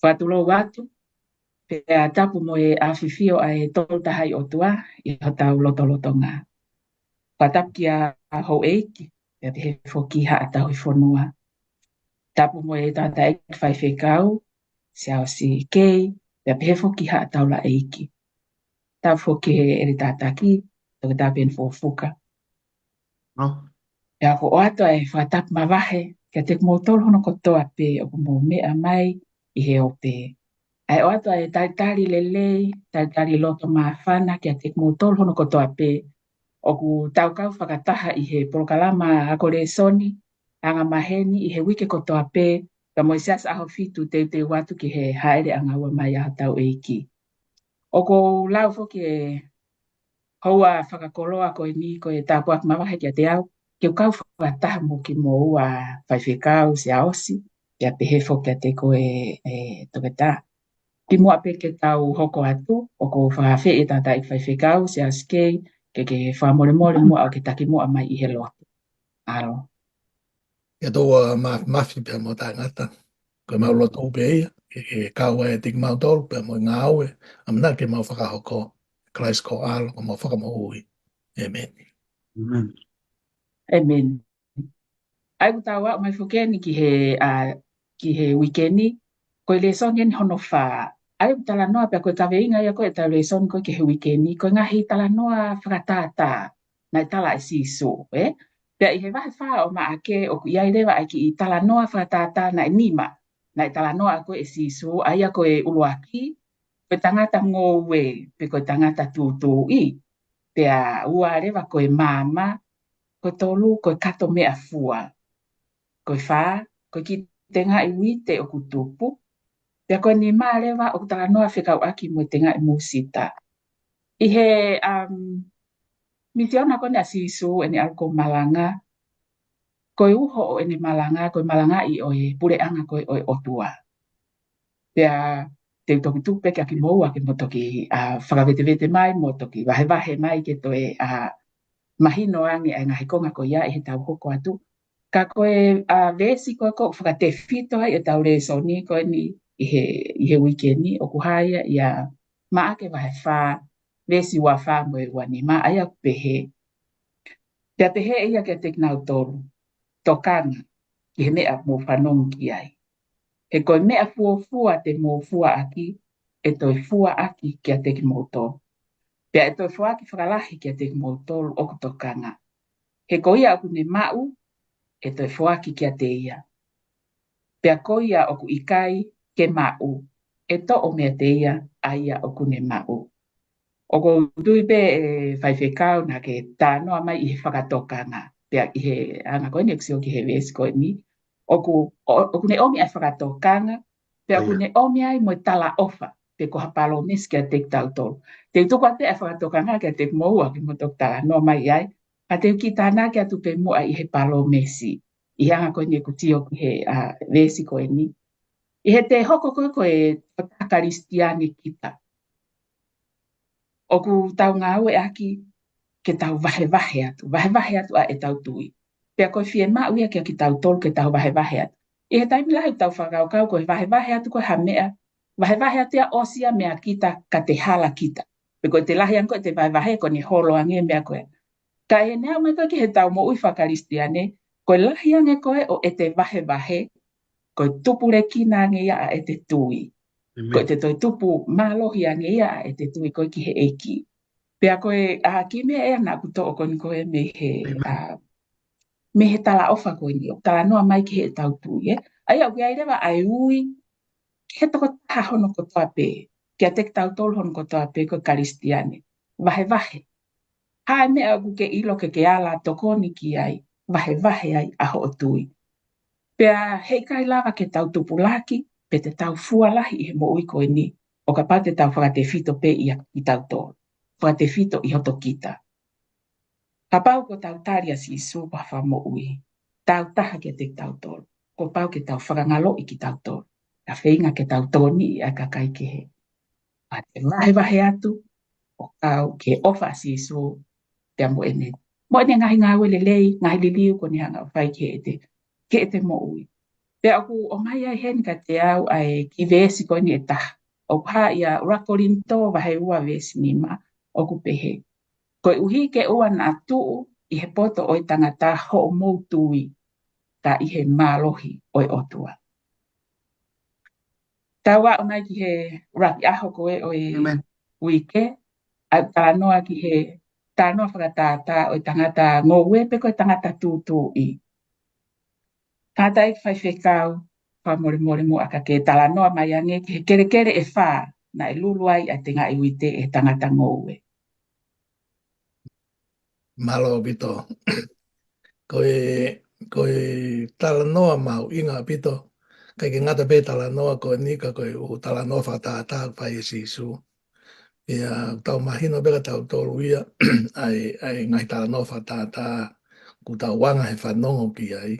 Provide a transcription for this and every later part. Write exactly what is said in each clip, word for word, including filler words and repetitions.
Fakatulou atu, pea tapu mo e ʻafifio ʻa e Tolu Tahaʻi ʻOtua ʻi hotau lotolotonga. Fakatapu kia houʻeiki, pea pehē foki haʻa tauhi fonua. Tapu mo e tangataʻeiki faifekau, Siaosi Kei, pea pehē foki haʻa taulaʻeiki. Tapu foki he ʻeletā taki, Toketā Peni Fukofuka. Pea ʻoku ou ʻoatu ʻa e fakatapu mavahe kiate kimoutolu hono kotoa pē ʻoku mou meʻa mai ʻi he ope. ʻA e ʻoatu ʻa e talitali lelei, talitali loto māfana kiate kimoutolu hono kotoa pē ʻoku tau kau fakataha ʻi he polokalama ako lēsoni anga maheni ʻi he uike kotoa pē, pea mo e Siasi ʻAhofitu teuteu atu ki he hāʻele ʻanga ua mai ʻa hotau ʻEiki. ʻOku ou lau foki e houa fakakoloa ko eni ko e tāpuaki mavahe kiate au, ke u kau fakataha mo kimoua faifekau Siaosi, pea pehē foki kiate koe, e, Toketā. Kimuʻa pē ke tau hoko atu, ʻoku ou fakaafeʻi e tangataʻeiki faifekau, Siaosi Kei, ke ke fakamolemole muʻa ʻo ke taki muʻa mai ʻi he lotu. ʻAlo. Ke tau ʻa ma-, mafi pea mo taʻengata. Ko e mau lotu pē ia, ke, ke kau ai ʻiate kimautolu pea mo e ngāue, ʻamanaki ke mau fakahoko, Kalaisi ko e ʻAlo, ko homau Fakamoʻui. ʻĒmeni. ʻĒmeni. ʻĒmeni. ʻA ia ʻoku tau aʻu mai foki eni ki he, ʻa, ki he uike ni, ko e lēsoni eni hono fā. ʻA ia ʻoku talanoa pea ko e kaveinga ia ko ē ʻetau lēsoni ko ē ki he uike ni, ko e ngaahi talanoa fakatātā naʻe tala ʻe Sīsū, ē? Pea ʻi he vahe fā ʻo Maʻake, ʻoku ʻi ai leva ʻa e kiʻi talanoa fakatātā naʻe nima, naʻe talanoa ko ē ʻe Sīsū, ʻa ia ko e ʻuluaki, ko e tangata ngoue, pe ko e tangata tūtuuʻi. Pea ua leva ko e maama, ko e tolu, ko e kato meʻafua. Ko e fā, ko e kiʻi tengaʻi uite ʻoku tupu. Pea ko e nima leva ʻoku talanoa fekauʻaki mo e tengaʻi mūsita. ʻI he, um, misiona ko eni ʻa Sīsū ʻene ʻalu ko ē ʻo malanga, ko e uho ʻo ʻene malanga, ko e malangaʻi ʻo e puleʻanga ko ē ʻo e ʻOtua. Pea te u toki tuku pē kia kimoua ke mou toki, ʻa, fakavetevete mai, mou toki vahevahe mai ke toe, ʻa, mahino ange ʻa e ngaahi konga ko ia ʻi heʻetau hoko atu. Ka ko e, ʻa, veesi ko ē ʻoku fakatefito ai ʻetau lēsoni ko eni ʻi he, ʻi he uike ni, ʻoku hā ia ʻia Maʻake vahe fā, veesi ua fā mo e ua nima, ʻa ia ʻoku pehē. Pea pehē ʻe ia kiate kinautolu, tokanga ki he meʻa ʻoku mou fanongo ki ai. He ko e meʻa fuofua te mou fua ʻaki, ʻe toe fua ʻaki kiate kimoutolu. Pea ʻe toe foaki fakalahi kiate kimoutolu ʻoku tokanga. He ko ia ʻoku ne maʻu, ʻe toe foaki kiate ia. Pea ko ia ʻoku ʻikai ke maʻu, ʻe toʻo meiate ia ʻa ia ʻoku ne maʻu. ʻOku ou tui pē ʻe faifekau naʻa ke talanoa mai ʻi he fakatokanga. Pea ʻi he anga ko eni ʻeku sio ki he veesi ko eni. ʻOku, ʻo-, ʻoku ne ʻomi ʻa e fakatokanga, pea ʻoku ne ʻomi ai mo e talaʻofa, pe ko ha palōmesi kiate kitautolu. Te u tuku atu ʻa e fakatokanga kiate kimoua ke mou toki talanoa mai ai. Ka te u kiʻi tānaki atu pē muʻa ʻi he palōmesi. ʻI he anga ko eni ʻeku sio ki he, ʻa, veesi ko eni. ʻI heʻete hoko ko ē ko e tokotaha Kalisitiane kita, ʻoku tau ngāueʻaki ke tau vahevahe atu, vahevahe atu ʻa ʻetau tui. Pea ko e fiemaʻu ia kia kitautolu ke tau vahevahe atu. ʻI he taimi lahi ʻoku tau fakakaukau ko e vahevahe atu ko e ha meʻa, vahevahe atu ia ʻosi ia meia kita ka te hala kita. Pe ko ʻete lahi ange ko ē ʻete vahevahe ko ʻene holo ange meʻa ko ē. Ka ʻi heʻene aʻu mai ko ē ki heʻetau moʻui faka-Kalisitiane, ko e lahi ange ko ē ʻo ʻete vahevahe, ko e tupulekina ange ia ʻa ʻete tui. Ko ʻete toe tupu mālohi ange ia ʻa ʻete tui ko ē ki he ʻEiki. Pea ko e, ʻa, kiʻi meʻa ʻe ana ʻoku toʻo ko eni ko ē mei he, ʻa, mei he talaʻofa ko eni, ʻoku talanoa mai ki heʻetau tui, ē. ʻA ia ʻoku ʻi ai leva ʻa e ui, ki he tokotaha hono kotoa pē, kiate kitautolu hono kotoa pē ko e Kalisitiane. Vahevahe. Ha meʻa ʻoku ke ʻilo ke ke ala tokoni ki ai, vahevahe ai ʻa hoʻo tui. Pea heʻikai lava ke tau tupulaki, pe te tau fua lahi ʻi he moʻui ko eni, ʻo kapau te tau fakatefito pē ia kitautolu. Fakatefito ʻi hoto kita. Kapau ko ʻetau tali ʻa Sīsū ko ha Fakamoʻui, tau taha kiate kitautolu. Kuo pau ke tau fakangaloʻi kitautolu. Ka feinga ke tau tokoniʻi ʻa e kakai kehe. Pea te vahevahe atu, ʻo kau ki he ʻofa ʻa Sīsū, pea mo ʻene, mo ʻene ngaahi ngāue lelei, ngaahi liliu kuo ne hanga ʻo fai ki heʻete, ki heʻete moʻui. Pea ʻoku ʻomai ai heni kiate au ʻa e kiʻi veesi ko eni ʻe taha. ʻOku hā ia ʻUluaki Kolinitō vahe ua veesi nima, ʻoku pehē: Koeʻuhi ke ʻoua naʻa tuʻu ʻi he poto ʻo e tangata hoʻomou tui, ka ʻi he mālohi ʻo e ʻOtua. Tau aʻu mai ki he ʻuluaki ʻaho ko ē ʻo e uike, ʻa e talanoa ki he talanoa fakatātā ʻo e tangata ngoue pe ko e tangata tūtuuʻi. Tangataʻeiki faifekau, fakamolemole muʻa ka ke talanoa mai ange ki he kelekele ʻe fā naʻe lulu ai ʻa e tengaʻi uite ʻe he tangata ngoue. Mālō ʻaupito. Ko e, ko e talanoa mahuʻinga ʻaupito. ʻIkai ke ngata pē talanoa ko eni ka ko e ʻū talanoa fakatātā ʻoku fai ʻe Sīsū. Pea tau mahino pē ka tau tolu ia, ʻa e, ʻa e ngaahi talanoa fakatātā, ʻoku tau anga he fanongo ki ai.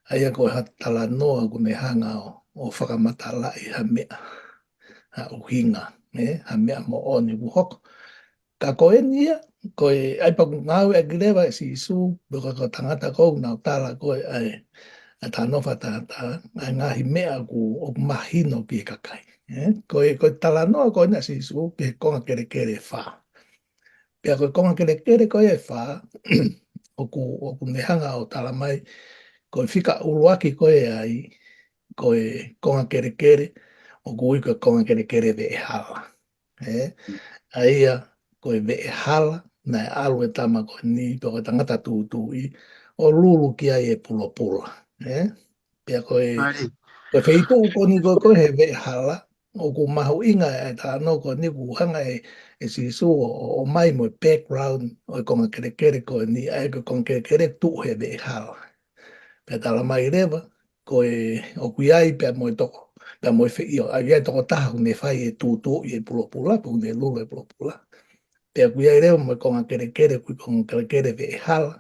ʻA ia ko e hā talanoa ʻoku ne hanga ʻo, ʻo fakamatalaʻi ha meʻa, ha ʻuhinga, ē, ha meʻa moʻoni ʻoku hoko. Ka ko eni ia, ko e ʻai pea ʻoku ngāueʻaki leva ʻe Sīsū, pe ko e tangata ko ē ʻoku nau tala ko ē ʻa e, ʻa e talanoa fakatātā, ʻa e ngaahi meʻa ʻoku, ʻoku mahino ki he kakai. Ē? Ko e, ko e talanoa ko eni ʻa Sīsū ki he konga kelekele ʻe fā. Pea ko e konga kelekele ko ē ʻe fā, ʻoku, ʻoku ne hanga ʻo tala mai, ko e fika ʻuluaki ko ē ai, ko e konga kelekele, ʻoku ui ko e konga kelekele veʻehala. Ē? ʻA ia, ko e veʻehala, naʻe ʻalu e tama ko eni, pe ko e tangata tūtuuʻi, ʻo lulu ki ai e pulopula. Ē? Pea ko e, ko e feituʻu ko eni ko, ko e he veʻehala, ʻoku mahuʻinga e talanoa ko eni ʻoku hanga ʻe, ʻe Sīsū ʻo, ʻo, ʻomai mo e background ʻo e konga kelekele ko eni, ʻa e ko e konga kelekele tuʻu he veʻehala. Pea tala mai leva, ko e ʻoku ʻi ai pea mo e toko, pea mo e feʻio, ʻa ia tokotaha ʻoku ne fai e tūtuuʻi e pulopula, pe ʻoku ne lulu e pulopula. Pea ʻoku ʻi ai leva mo e konga kelekele, ʻoku ui konga kelekele veʻehala,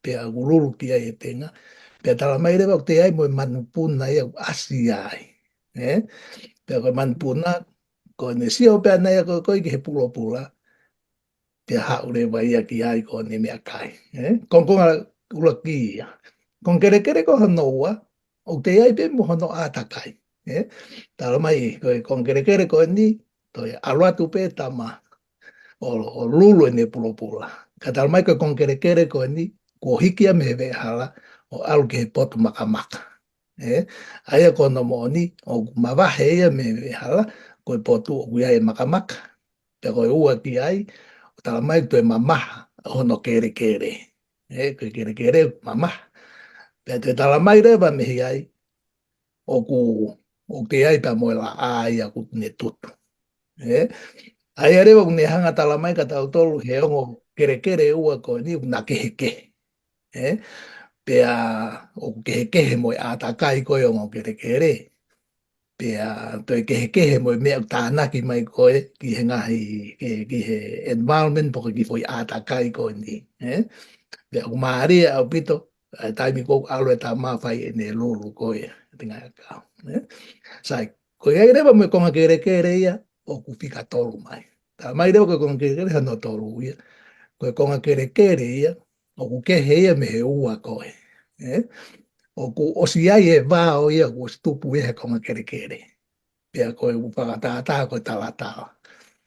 pea ʻoku lulu ki ai e tenga. Pea tala mai leva ʻoku ʻi ai mo e manupuna ia ʻoku ʻasi ai. Ē? Pea ko e manupuna, ko ʻene sio pē ʻana ia ko, ko ē ki he pulopula, pea haʻu leva ia ki ai ko ʻene meʻakai. Ē? Ko e konga ʻuluaki ia. Konga kelekele ko hono ua, ʻoku ʻi ai pē mo hono ʻātakai. Ē? Tala mai, ko e konga kelekele ko eni, toe ʻalu atu pē tama ʻo, ʻo lulu ʻene pulopula. Ka tala mai ko e konga kelekele ko eni, kuo hiki ia mei he veʻehala, ʻo ʻalu ki he potu makamaka. Ē? ʻA ia ko hono moʻoni, ʻoku mavahe ia mei he veʻehala, ko e potu ʻoku ʻi ai e makamaka. Pea ko e ua ki ai, ʻoku tala mai toe mamaha hono kelekele. Ē, ko e kelekele mamaha. Pea toe tala mai leva mei ai, ʻoku, ʻoku ʻi ai pea mo e laʻā ia ʻoku ne tutu. Ē? ʻA ia leva ʻoku ne hanga tala mai kia tautolu he ongo kelekele ʻe ua ko eni ʻoku na kehekehe. Ē? Pea ʻoku kehekehe mo e ʻātakai ko ē ongo kelekele. Pea toe kehekehe mo e meʻa ʻoku tānaki mai ko ē ki he ngaahi, ki, ki he environment pe ko e kiʻi foʻi ʻātakai ko eni. Ē? Pea ʻoku mālie ʻaupito, ʻa e taimi ko ē ʻoku ʻalu e tama fai ʻene lulu ko ē, te ngaahi ʻakau. Ē? Sai, ko ia leva mo e konga kelekele ia, ʻoku fika tolu mai. Tala mai leva ko e konga kelekele hono tolu ia. Ko e konga kelekele ia, ʻoku kehe ia mei he ua ko ē. Ē? ʻOku ʻosi ʻi ai e vao ia, ʻoku ʻosi tupu ia he konga kelekele. Pea ko e ʻū fakatātā ko e talatala.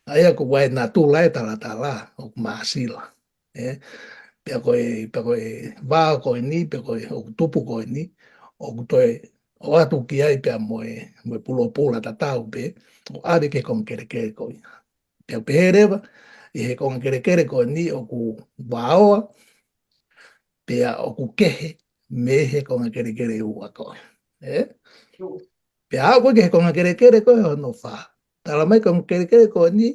ʻA ia ko e ʻū natula e talatala, ʻoku māsila. Ē? Pea ko e, pea ko e vao ko eni, pea ko e ʻoku tupu ko eni, ʻoku toe ʻoatu ki ai pea mo e, mo e pulopula tatau pē, ʻo ʻave ki he konga kelekele ko ia. Pea ʻoku pehē leva, ʻi he konga kelekele ko eni ʻoku vaoa, pea ʻoku kehe mei he konga kelekele ʻe ua ko ē. Ē? Pea aʻu ko ē ki he konga kelekele ko ē hono fā. Tala mai konga kelekele ko eni,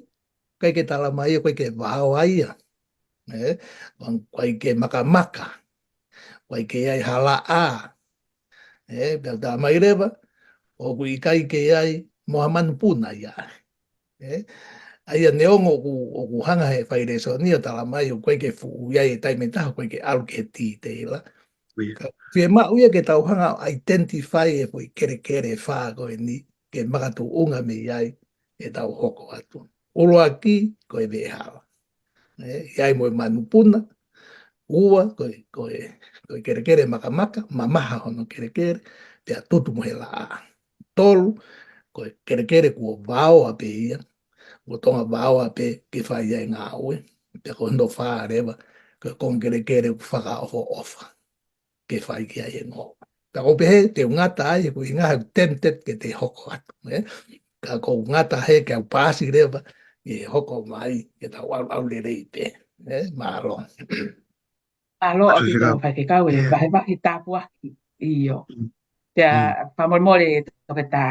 ʻikai ke tala mai ia, ʻikai ke vaoa ia. Ē? ʻIkai ke makamaka. ʻIkai ke ʻi ai ha laʻā. Ē? Pea tala mai leva, ʻoku ʻikai ke ʻi ai mo ha manupuna ia. Ē? ʻA ia neongo ʻoku, ʻoku hanga he fai lēsoni ʻo tala mai ʻoku ʻikai ke fuʻu ʻi ai e taimi ʻe taha ʻoku ʻikai ke ʻalu ki he tīteila. Ka fiemaʻu ia ke tau hanga ʻo identify e foʻi kelekele ʻe fā ko eni, ke makatuʻunga mei ai ʻetau hoko atu. ʻUluaki ko e veʻehala. Ē, ʻi ai mo e manupuna, Ua, ko e, ko e, ko e kelekele makamaka, mamaha hono kelekele, pea tutu mo e laʻā. Tolu, ko e kelekele kuo vaoa pē ia, kuo Tonga vaoa pē ke fai ai e ngāue. Pea ko hono fā leva, ko e konga kelekele ʻoku fakaʻofoʻofa ke fai ki ai e ngoue. Ka ʻoku ou pehē, te u ngata ai, he ʻoku ʻi ai ha tempted ke te hoko atu, ē? Ka ʻoku ou ngata hē ke u paasi leva, ke hoko mai, ke tau ʻalu, ʻalu lelei pē, ē? Mālō. Mālō ʻaupito, Faifekau, e vahevahe tāpuaki. ʻIo. Pea fakamolemole, Toketā,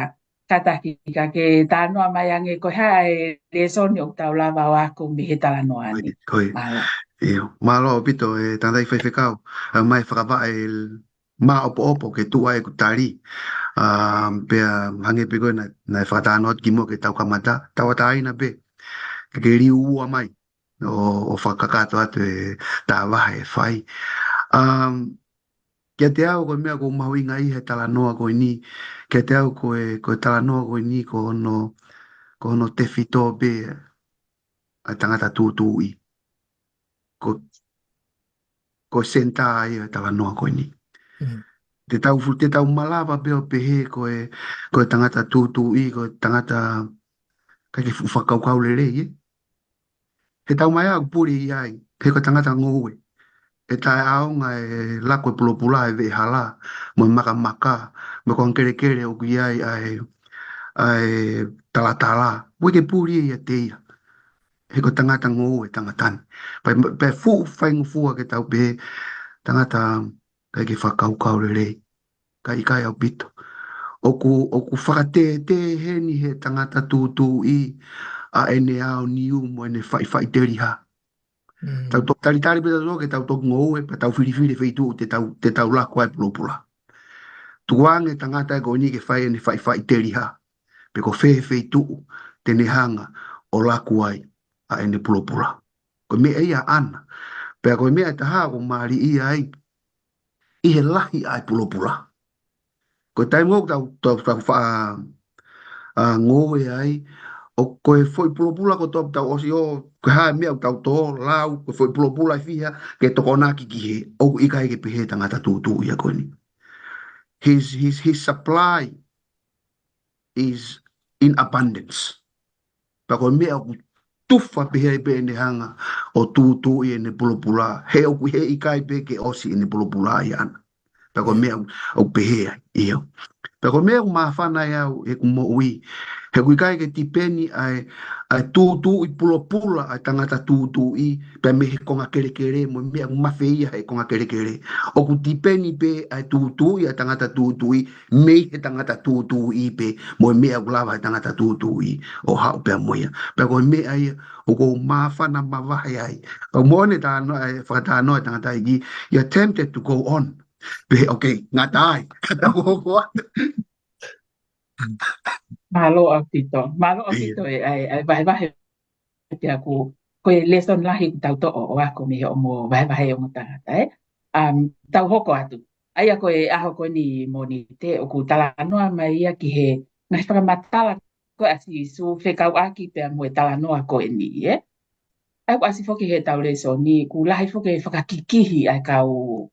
kātaki ka ke talanoa mai ange ko e hā e lēsoni ʻoku tau lava ʻo ako mei he talanoa ni. Mālō. ʻIo. Mālō ʻaupito e tangataʻeiki Faifekau, ʻomai e fakavaʻe māʻopoʻopo ke tuʻu ai ʻeku tali. Pea hangē pē ko e naʻe fakatalanoa atu kimuʻa ke tau kamata, tauʻatāina pē ke ke liu ua mai ʻo fakakakato atu e vahevahe ʻe fai. Kiate au ko e meʻa ʻoku ou mahuʻingaʻia he talanoa ko eni, kiate au ko e, ko e talanoa ko eni ko hono, ko hono tefito pē ʻa e tangata tūtuuʻi. Ko, ko e senitā ia e talanoa ko eni. Te tau fu-, te tau malava pē ʻo pehē ko e, ko e tangata tūtuuʻi, ko e tangata ʻikai ke fuʻu fakakaukau lelei, ē? He tau mai ʻoku puli ai, he ko e tangata ngoue. ʻE taʻeʻaonga e laku e pulopula, e veʻehala, mo e makamaka, mo e konga kelekele ʻoku ʻi ai ʻa e, ʻa e talatala. ʻOku ʻikai ke puli ia ʻiate ia. He ko e tangata ngoue e tangata ni. Pea, pea fuʻu faingofua ke tau pehē tangata ʻikai ke fakakaukau lelei. Ka ʻikai ʻaupito. ʻOku, ʻoku fakatētē heni he tangata tūtuuʻi ʻa ʻene aoniu mo ʻene faʻifaʻiteliha. Tau toki talitali pē tautolu ke tau toki ngoue, pea tau filifili e feituʻu te tau, te tau laku ai e pulopula. Tukuange e tangata ko eni ke fai ʻene faʻifaʻiteliha. Pe ko fē feituʻu te ne hanga ʻo laku ai ʻa ʻene pulopula. Ko e meʻa ia ʻaʻana. Pea ko e meʻa ʻe taha ʻoku mālie ai, ʻi he lahi ʻa e pulopula. Ko e taimi ʻoku tau, tau, tau faʻa, ʻa, ngoue ai, ʻoku ko e foʻi pulopula ko ʻetau ʻosi ʻo, ko e hā e meʻa ʻoku tau tō, lau, ko e foʻi pulopula ʻe fiha, ke tokonaki ki hē, ʻoku ʻikai ke pehē tangata tūtuuʻi ia ko eni. His, his, his supply is in abundance. Pea ko e meʻa ʻoku tufa pē ai pē ʻene hanga ʻo tūtuuʻi ʻene pulopula. He ʻoku, he ʻikai pē ke ʻosi ʻene pulopula ia ʻaʻana. Pea ko e meʻa ʻoku, ʻoku pehē ai, ʻio. Pea ko e meʻa ʻoku māfana ai au ʻeku moʻui. He ʻoku ʻikai ke tipeni ʻa e, ʻa e tūtuuʻi pulopula ʻa e tangata tūtuuʻi, pea mei he konga kelekele mo e meʻa ʻoku mafeia he konga kelekele. ʻOku tipeni pē ʻa e tūtuuʻi ʻa e tangata tūtuuʻi, mei he tangata tūtuuʻi pē, mo e meʻa ʻoku lava he tangata tūtuuʻi ʻo haʻu pea mo ia. Pea ko e meʻa ia ʻoku ou māfana mavahe ai. Ka moʻoni e talanoa, e fakatalanoa e tangataʻeiki, you're tempted to go on. Pehē, okay, ngata ai. Ka tau hoko atu. Mālō ʻaupito. Mālō ʻaupito e, ʻa e, ʻa e vahevahe pea ʻoku, ko e lēsoni lahi ʻoku tau toʻo ʻo ako mei hoʻomo vahevahe ongo tangata, ē? Um, tau hoko atu. ʻA ia ko e ʻaho ko eni Mōnite ʻoku talanoa mai ia ki he ngaahi fakamatala ko ē ʻa Sīsū fekauʻaki pea mo e talanoa ko eni, ē? ʻA ia ʻoku ʻasi foki he tau lēsoni, ʻoku lahi foki e fakakikihi ʻa e kau,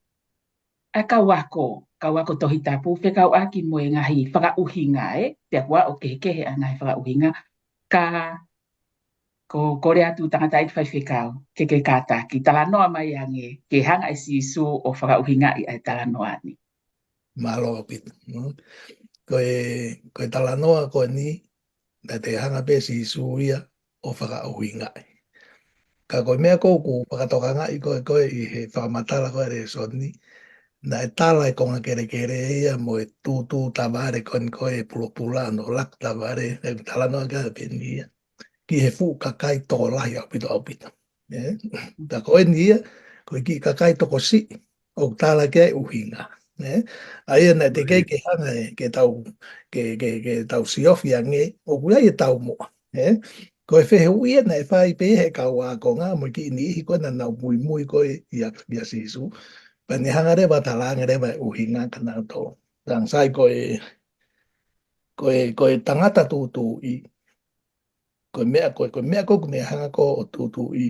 ʻa e kau ako, kau ako Tohi Tapu, fekauʻaki mo e ngaahi fakaʻuhinga, ē? Pea ʻoku ʻa ʻo kehekehe ʻa e ngaahi fakaʻuhinga, ka ko, kole atu tangataʻeiki Faifekau, ke ke kātaki, talanoa mai ange, ke hanga ʻe Sīsū ʻo fakaʻuhingaʻi ʻa e talanoa ni. Mālō ʻaupito. Mm. Ko e, ko e talanoa ko eni, naʻe hanga pē ʻe Sīsū ia ʻo fakaʻuhingaʻi. Ka ko e meʻa ʻoku ou fakatokangaʻi ko ē, ko ē ʻi he fakamatala ko ē ʻa e lēsoni, naʻe tala e konga kelekele ia mo e tūtū tavale ko eni ko ē pulopula ʻo laku tavale, ʻe talanoa ki ai pē eni ia ki he fuʻu kakai tokolahi ʻaupito ʻaupito. Ē? Pea ko eni ia, ko e kiʻi kakai tokosiʻi, ʻoku tala ki ai e ʻuhinga. Ē? ʻA ia naʻe teʻeki ke hanga ē, ke tau, ke, ke, ke tau siofi ange, ʻoku ʻi ai e taumuʻa. Ē? Ko e fehuʻi ia naʻe fai pē he kau ākonga, mo e kiʻi niʻihi ko ē naʻa nau muimui ko ē ʻia, ʻia Sīsū. Pea ne hanga leva ʻo tala ange leva e ʻuhinga kia nautolu. Tangata sai ko e, ko e, ko e tangata tūtuuʻi, ko e meʻa ko ē, ko e meʻa ko ē ʻoku ne hanga ko ē ʻo tūtuuʻi,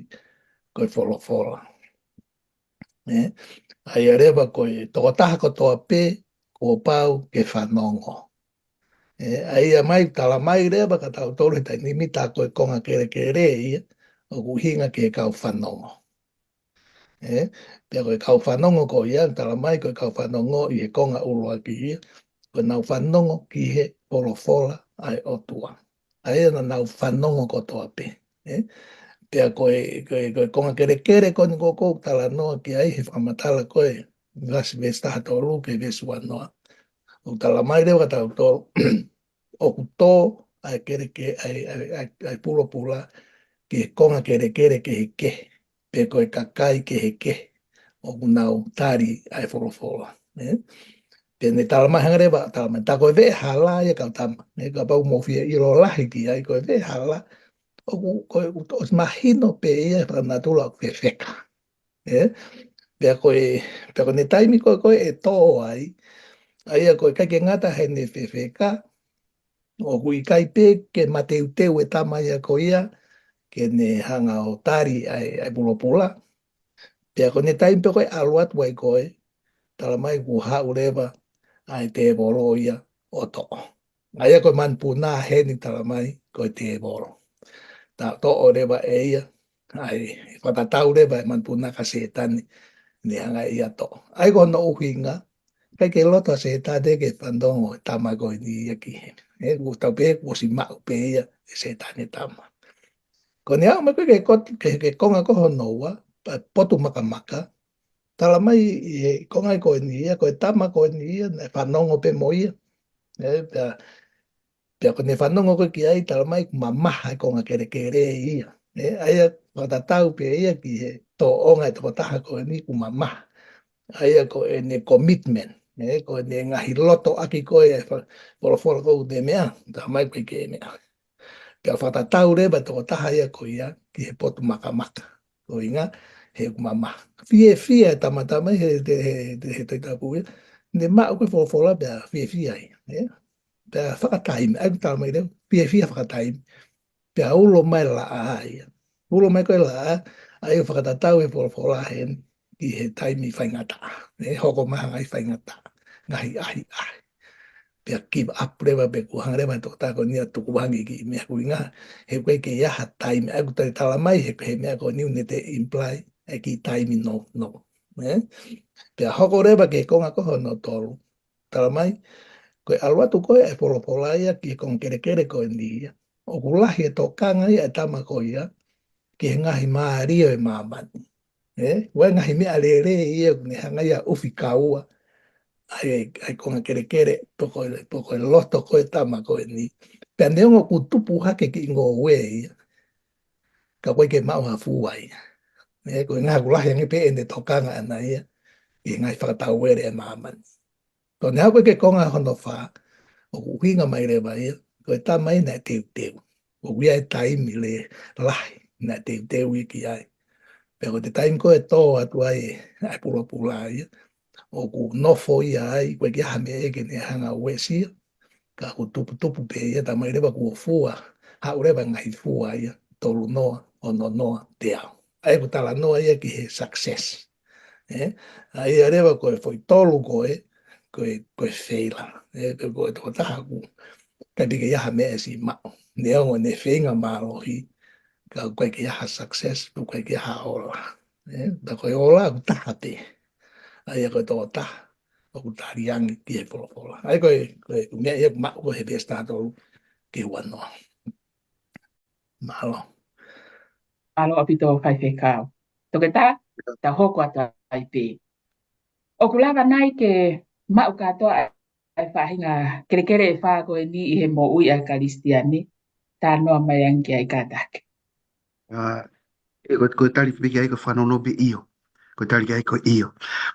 ko e folofola. ʻA ia leva ko e tokotaha kotoa pē kuo pau ke fanongo. ʻA ia mai, tala mai leva kia tautolu he taimi ni tā ko e konga kelekele ia ʻoku ʻuhinga ki he kau fanongo. Pea ko e kau fanongo ko ia, tala mai ko e kau fanongo ʻi he konga ʻuluaki ia, ko ʻenau fanongo ki he folofola ʻa e ʻOtua. ʻA ia naʻa nau fanongo kotoa pē. Pea ko e, ko e, ko e konga kelekele ko eni ʻoku ou talanoa ki ai he fakamatala ko e veesi, veesi taha tolu ki he veesi ua noa. ʻOku tala mai leva kia tautolu ʻoku tō ʻa e kelekele, ʻa e, ʻa e, ʻa e, ʻa e pulopula ki he konga kelekele kehekehe, pe ko e kakai kehekehe ʻoku nau tali ʻa e folofola. Pea ne tala mai, hanga leva tala mai, tā ko e veʻe hala ia kau tama, kapau ʻoku mou fie ʻilo lahi ki ai, ko e veʻe hala ʻoku, ko e, ʻoku mahino pē ia he fakanatula ʻoku fefeka. Pea ko e, pea ko ʻene taimi ko ē ko ē ʻe tō ai, ʻa ia ʻoku ʻikai ke ngata heʻene fefeka, ʻoku ʻikai pē ke mateuteu e tama ia ko ia ke ne hanga ʻo tali ʻa e, ʻa e pulopula. Pea ko ʻene taimi pē ko ē ʻalu atu ai ko ē, tala mai kuo haʻu leva ʻa e tēvolo ia ʻo toʻo. ʻA ia ko e manupuna heni tala mai ko e tēvolo. Tā toʻo leva ʻe ia, ʻa e fakatatau leva e manupuna kia Sētane, ne hanga ʻe ia ʻo toʻo. ʻA ia ko hono ʻuhinga, ʻikai ke loto ʻa Sētane ke fanongo e tama ko eni ia ki heni. ʻOku tau pehē kuo ʻosi maʻu pē ia ʻe Sētane e tama. Ko ʻene aʻu mai ko ē ki he, ki he konga ko hono ua, potu makamaka, tala mai ʻi he konga ko eni ia, ko e tama ko eni ia, naʻe fanongo pē mo ia. Pea, pea ko ʻene fanongo ko ē ki ai, tala mai ʻoku mamaha e konga kelekele ia. ʻA ia fakatatau pē ia ki he tōʻonga e tokotaha ko eni ʻoku mamaha. ʻA ia ko ʻene commitment, ko ʻene ngaahi lotoʻaki ko ē e folofola ko ē ʻoku te meʻa, tala mai ʻoku ʻikai ke meʻa. Pea fakatatau leva e tokotaha ia ko ia ki he potu makamaka. Ko e ʻuhinga he ʻoku mamaha. Fiefia e tama, tala mai he, he, he, he Tohi Tapu ia, ne maʻu ko ē folofola pea fiefia ia. Pea fakataimi, ʻa ia ʻoku tala mai leva, fiefia fakataimi. Pea ulo mai laʻā ia. Ulo mai ko ē laʻā, ʻa ia ʻoku fakatatau e folofola heni ki he taimi faingataʻa. Hoko mai ha ngaahi faingataʻa, ngaahi ʻahiʻahi. Pea give up leva, pea kuo hanga leva e tokotaha ko eni ʻo tukuange e kiʻi meʻa, ko e ʻuhinga he ʻoku ʻikai ke ʻi ai ha taimi. ʻA ia ʻoku tala mai he, he meʻa ko eni ʻoku ne te imply e kiʻi taimi nounou. Pea hoko leva ki he konga ko hono tolu. Tala mai, ko e ʻalu atu ko ē e folofola ia ki he konga kelekele ko eni ia, ʻoku lahi e tokanga ia e tama ko ia ki he ngaahi mālie ʻo e māmani. ʻA ia ko e ngaahi meʻa lelei ia ʻoku ne hanga ia ʻo ʻufi kaua ʻa e, ʻa e konga kelekele, pe ko e, pe ko e loto ko ē e tama ko eni. Pea neongo ʻoku tupu hake kiʻi ngoue ia, ka ʻoku ʻikai ke maʻu ha fua ia. ʻA ia ko e ʻuhinga ʻoku lahi ange pē ʻene tokanga ʻaʻana ia ki he ngaahi fakatauele ʻa e māmani. Ko ʻene aʻu ko ē ki he konga hono fā, ʻoku ʻuhinga mai leva ia, ko e tama ia naʻe teuteu. ʻOku ʻi ai e taimi lē lahi naʻe teuteu ia ki ai. Pea ko e taimi ko ē ʻe tō atu ai ʻa e pulopula ia, ʻoku nofo ia ai, ʻoku ʻikai ke ʻi ai ha meʻa ia ke ne hanga ʻo uesia, ka ʻoku tuputupu pē ia, tala mai leva kuo fua, haʻu leva e ngaahi fua ia, tolu noa, ono noa, teau. ʻA ia ʻoku talanoa ia ki he success. ʻA ia leva ko e foʻi tolu ko ē, ko e, ko e feila. Ko e tokotaha ʻoku ʻikai pē ke ʻi ai ha meʻa ʻe siʻi maʻu. Neongo ʻene feinga mālohi, ka ʻoku ʻikai ke ʻi ai ha success, ʻoku ʻikai ke ʻi ai ha ola. Pea ko e ola ʻoku taha pē. ʻA ia ko e tokotaha ʻoku tali ange ki he folofola. ʻA ia ko e, ko e meʻa ia ʻoku maʻu ko ē he veesi taha tolu ki he ua noa. Mālō. Mālō ʻaupito faifekau. Toketā, tau hoko atu ai pē. ʻOku lava nai ke maʻu kātoa ʻa e faʻahinga kelekele ʻe fā ko eni ʻi he moʻui ʻa e Kalisitiane? Talanoa mai ange ki ai kātaki. ʻA, ʻe ko, ko e tali pē ki ai ko e fanongo pē ʻio. Ko e tali ki ai ko e ʻio.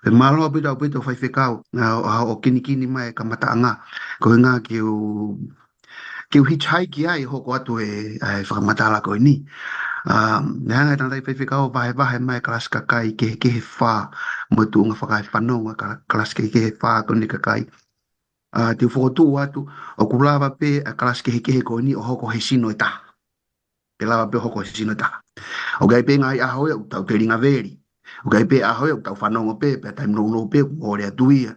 Pea mālō ʻaupito, ʻaupito faifekau, ʻa, ʻa, ʻo kinikini mai e kamataʻanga. Ko e ʻuhinga ke u, ke u hitchhike ai hoko atu e, ʻa e fakamatala ko eni. ʻA, ne hanga e tangataʻi faifekau ʻo vahevahe mai e kalasi kakai kehekehe ʻe fā, mo e tuʻunga fakaefanongo e ka-, kalasi kehekehe ʻe fā ko eni kakai. ʻA, te u fokotuʻu atu, ʻoku lava pē ʻa e kalasi kehekehe ko eni ʻo hoko he sino ʻe taha. Pea lava pē ʻo hoko he sino ʻe taha. ʻOku ʻi ai pē ngaahi ʻaho ia ʻoku tau telinga veli. ʻOku ʻi ai pē ʻaho ia ʻoku tau fanongo pē, pea taimi nounou pē ʻoku mole atu ia.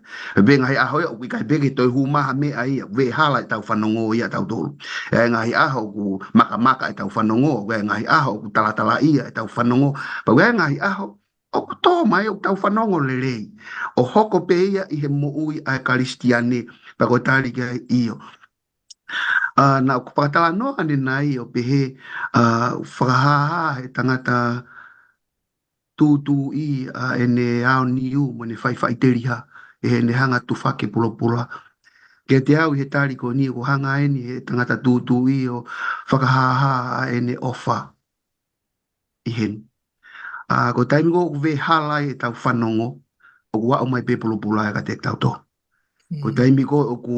Pea ngaahi ʻaho ia ʻoku ʻikai pē ke toe hū mai ha meʻa ia, ʻoku vehehalaʻi ʻetau fanongo ia ʻatautolu. ʻI ai ngaahi ʻaho ʻoku makamaka ʻetau fanongo, ʻi ai ngaahi ʻaho ʻoku talatalaʻia ʻetau fanongo, pea ʻi ai ngaahi ʻaho ʻoku tō mai ʻoku tau fanongo lelei. ʻO hoko pē ia ʻi he moʻui ʻa e Kalisitiane, pea ko e tali ki ai ʻio. ʻA, naʻa ku fakatalanoa ʻanenai ʻo pehē, ʻa, fakahāhā he tangata tūtuuʻi ʻa ʻene aoniu mo ʻene faʻifaʻiteliha, ʻi heʻene hanga ʻo tufa ke pulopula. Kiate au ʻi he tali ko eni ʻoku hanga eni he tangata tūtuuʻi ʻo fakahāhā ʻa ʻene ʻofa ʻi heni. ʻA, ko e taimi ko ē ʻoku vehehalaʻi ʻetau fanongo, ʻoku aʻu mai pē pulopula ia kiate kitautolu. Ko e taimi ko ē ʻoku,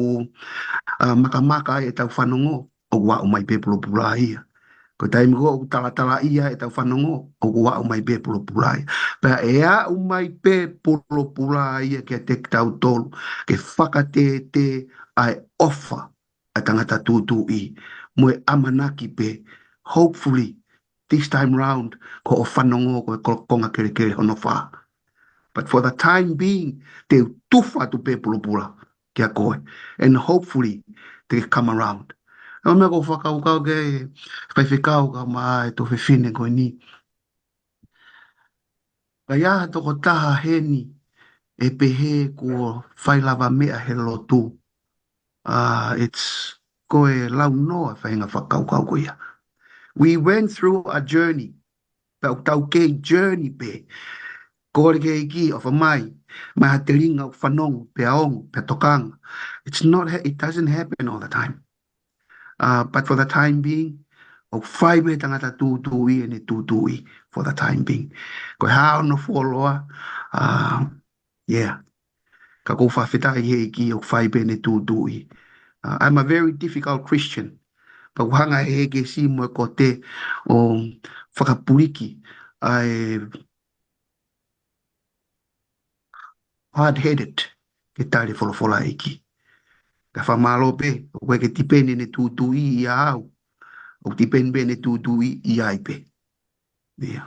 ʻa, makamaka ai ʻetau fanongo, ʻoku aʻu mai pē pulopula ia. Ko e taimi ko ē ʻoku talatalaʻia ʻetau fanongo, ʻoku aʻu mai pē pulopula ia. Pea ʻe aʻu mai pē pulopula ia kiate kitautolu, ke fakatētē ʻa e ʻofa ʻa e tangata tūtuuʻi, mo e ʻamanaki pē, hopefully, this time round, ko hoʻo fanongo ko e ko-, konga kelekele hono fā. But for the time being, te u tufa atu pē pulopula kia koe. And hopefully, te ke come around. ʻA e meʻa ʻoku ou fakakaukau ki ai, faifekau kae ʻumaʻā e tuofefine ko eni. Ka ʻi ai ha tokotaha heni ʻe pehē kuo fai lavameʻa he lotu. ʻA, it's ko e launoa faʻahinga fakakaukau ko ia. We went through a journey. Pea ʻoku tau kei journey pē. Kole ki he ʻEiki ʻofa mai, mai ha telinga ʻoku fanongo, pea ongo, pea tokanga. It's not ha-, it doesn't happen all the time. ʻA, but for the time being, ʻoku fai mei he tangata tūtuuʻi ʻene tūtuuʻi for the time being. Ko e hā hono fuoloa, ʻa, yeah. Ka ʻoku ou fakafetaʻi he ʻEiki ʻoku fai pē ʻene tūtuuʻi. ʻA, I'm a very difficult Christian. Pea ʻoku hanga he ʻEkesi mo e kote ʻo fakapuliki ʻa e hard-headed ke tali e folofola ʻa e ʻEiki. Ka fakamālō pē, ʻoku ʻikai ke tipeni ʻene tūtuuʻi ʻia au. ʻOku tipeni pē ʻene tūtuuʻi ʻia ai pē. ʻIa.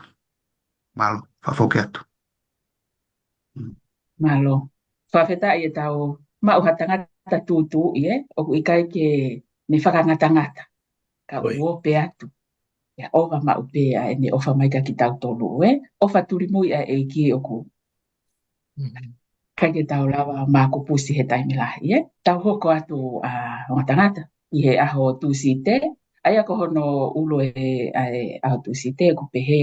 Mālō, fakafoki atu. Mm. Mālō. Fakafetaʻi ʻetau maʻu ha tangata tūtuuʻi, ē? ʻOku ʻikai ke ne fakangatangata. Ka ʻoku ope atu. ʻIa, ʻofa maʻu pē ʻa ʻene ʻofa mai kia kitautolu, ē? ʻOfa tulimui ʻa e ʻEiki ʻoku ʻikai ke tau lava ʻo makupusi he taimi lahi, ē? Tau hoko atu ʻa ongo tangata ʻi he ʻaho Tūsite, ʻa ia ko hono ʻulu ʻe, ʻa e ʻaho Tūsite ʻoku pehē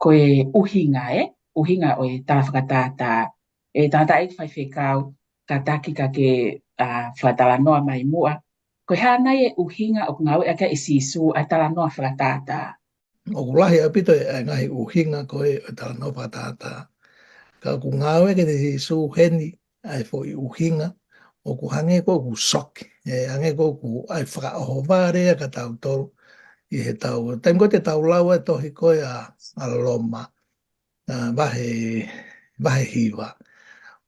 ko e ʻuhinga, ē? ʻUhinga ʻo e tala fakatātā, ʻe tangataʻeiki faifekau, kātaki ka ke, ʻa, fakatalanoa mai muʻa. Ko e hā nai e ʻuhinga ʻoku ngāueʻaki ai ʻe Sīsū ʻa e talanoa fakatātā? ʻOku lahi ʻaupito e, e ngaahi ʻuhinga ko ē ʻo e talanoa fakatātā. Ka ʻoku ngāueʻaki ʻe Sīsū heni ʻa e foʻi ʻuhinga, ʻoku hangē ko ē ʻoku soki, ē, hangē ko ē ʻoku ʻai fakaʻohovale ia kia tautolu ʻi heʻetau, taimi ko ē te tau lau e tohi ko ē ʻa, ʻa Loma, ʻa, vahe, vahe hiva.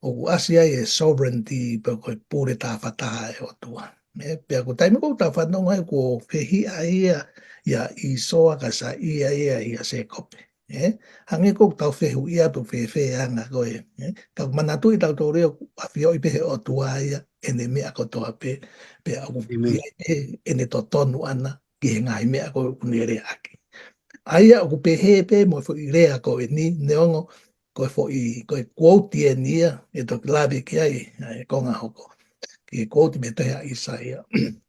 ʻOku ʻasi ai e sovereignty pe ko e pule tāfataha ʻa e ʻOtua. Ē, pea ko e taimi ko ē ʻoku tau fanongo ai kuo fehiʻa ia ʻia ʻĪsoa kae saiʻia ia ʻia Sēkope. Ē, hangē ko ē ʻoku tau fehuʻi atu fēfē ʻa e anga ko ē. Ē, ka ʻoku manatuʻi tautolu ia ʻoku ʻafioʻi pē he ʻOtua ia ʻene meʻa kotoa pē, pea ʻoku ʻi ai pē ʻene totonu ʻana ki he ngaahi meʻa ko ē ʻoku ne leaʻaki. ʻA ia ʻoku pehē pē mo e foʻi lea ko eni, neongo ko e foʻi, ko e quote eni ia ʻe toki lave ki ai ʻa e konga hoko. Ki he quote mei he tohi ʻa ʻAisea.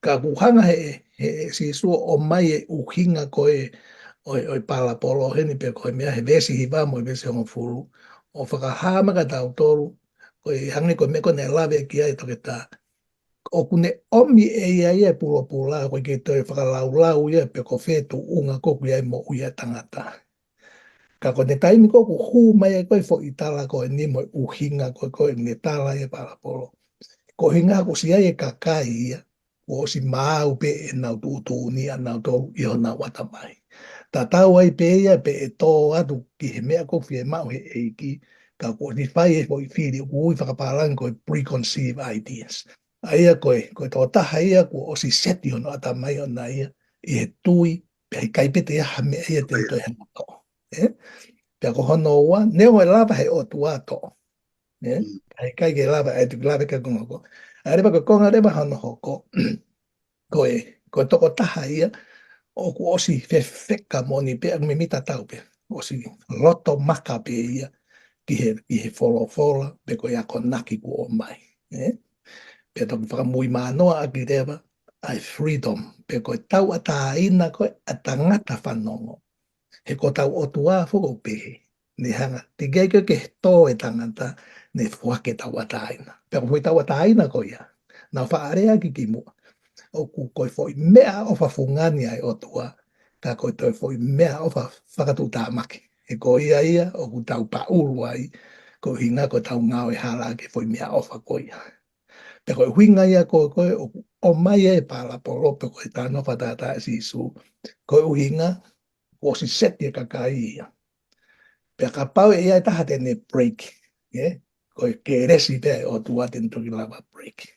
Ka ʻoku hanga he, he, he Sīsū ʻo ʻomai e ʻuhinga ko ē ʻo e, ʻo e palapolo heni pe ko e meʻa he veesi hiva mo e veesi hongofulu. ʻO fakahā mai kia tautolu, ko e hangē ko e meʻa ko ē naʻe lave ki ai e toketā. ʻOku ne ʻomi ʻe ia ia e pulopula, ʻoku ʻikai ke toe fakalaulau ia pe ko fē tuʻunga ko ē ʻoku ʻi ai e moʻui ʻa e tangata. Ka ko e taimi ko ē ʻoku hū mai ai ko ē e foʻi tala ko eni mo e ʻuhinga ko ē ʻoku ne tala ai e palapolo. Ko e ʻuhinga ʻoku ʻosi ʻi ai e kakai ia, kuo ʻosi maau pē ʻenau tuʻutuʻuni ʻanautolu ʻi honau ʻatamai. Tatau ai pē ia pe ʻe tō atu ki he meʻa ko ē ʻoku fiemaʻu he ʻEiki, ka kuo ʻosi fai e foʻi fili, ʻoku ui fakapālangi ko e preconceived ideas. ʻA ia ko e, ko e tokotaha ia kuo ʻosi seti hono ʻatamai ʻona ia ʻi he tui, pea ʻikai pē toe ʻi ai ha meʻa ia te ne toe hanga ʻo toʻo. Ē? Pea ko hono ua, neongo ʻe lava he ʻOtua ʻo toʻo. ʻE? Mm. ʻIkai ke lava, ʻe tuki lava ke konga ko. ʻA ia leva ko e konga leva hono hoko. Ko e, ko e tokotaha ia, ʻoku ʻosi fefeka moʻoni pē, ʻa e meimei tatau pē. ʻOsi loto maka pē ia, ki he, ki he folofola, pe ko e akonaki kuo ʻomai. ʻE? Pea toki fakamuimui mānoa ʻaki leva, ʻa e freedom, pe ko e tauʻatāina ko ē ʻa e tangata fanongo. He ko hotau ʻOtua foki ʻoku pehē. Ne hanga, teʻeki ai ke ke tō e tangata, ne foaki e tauʻatāina. Pea ko e foʻi tauʻatāina ko ia. Naʻa ku faʻa lea ki ai kimuʻa. ʻOku ko e foʻi meʻaʻofa fungani ʻa e ʻOtua, ka ko e toe foʻi meʻaʻofa fakatuʻutāmaki. He ko ia ia, ʻoku tau paʻulu ai, ko e ʻuhinga ko ʻetau ngāue hala ki he foʻi meʻaʻofa ko ia. Pea ko e ʻuhinga ia ko, ko e ʻoku ʻomai e palapolo pe ko e talanoa fakatātā ʻa Sīsū. Ko e ʻuhinga, kuo ʻosi seti e kakai ia. Pea kapau ʻe ʻi ai e taha te ne break, ʻe? Ko e kelesi pē ʻa e ʻOtua te ne toki lava break.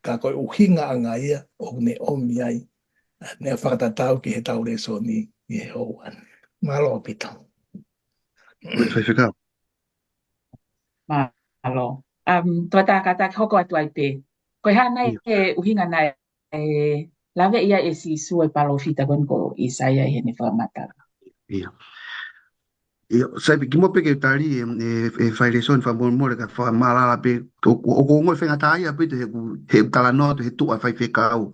Ka ko e ʻuhinga ʻanga ia, ʻoku ne ʻomi ai, ʻa, ne fakatatau ki heʻetau lēsoni ʻi he houa ni. Mālō ʻaupito. Faifekau. Mālō. Um, tuatā kātaki hoko atu ai pē. Ko e hā nai ʻIo. e ʻuhinga naʻe lave ai ʻe Sīsū e palōfita ko eni ko ʻĪsaia ʻi heʻene fakamatala. ʻIo. ʻIo, sai pē kimuʻa pē ke tali e, e, e fai lēsoni fakamolemole ka fakamālala pē, ʻo, ʻo, ʻoku ongoʻi faingataʻaʻia pē he ʻoku, he ʻoku talanoa atu he tuʻa faifekau.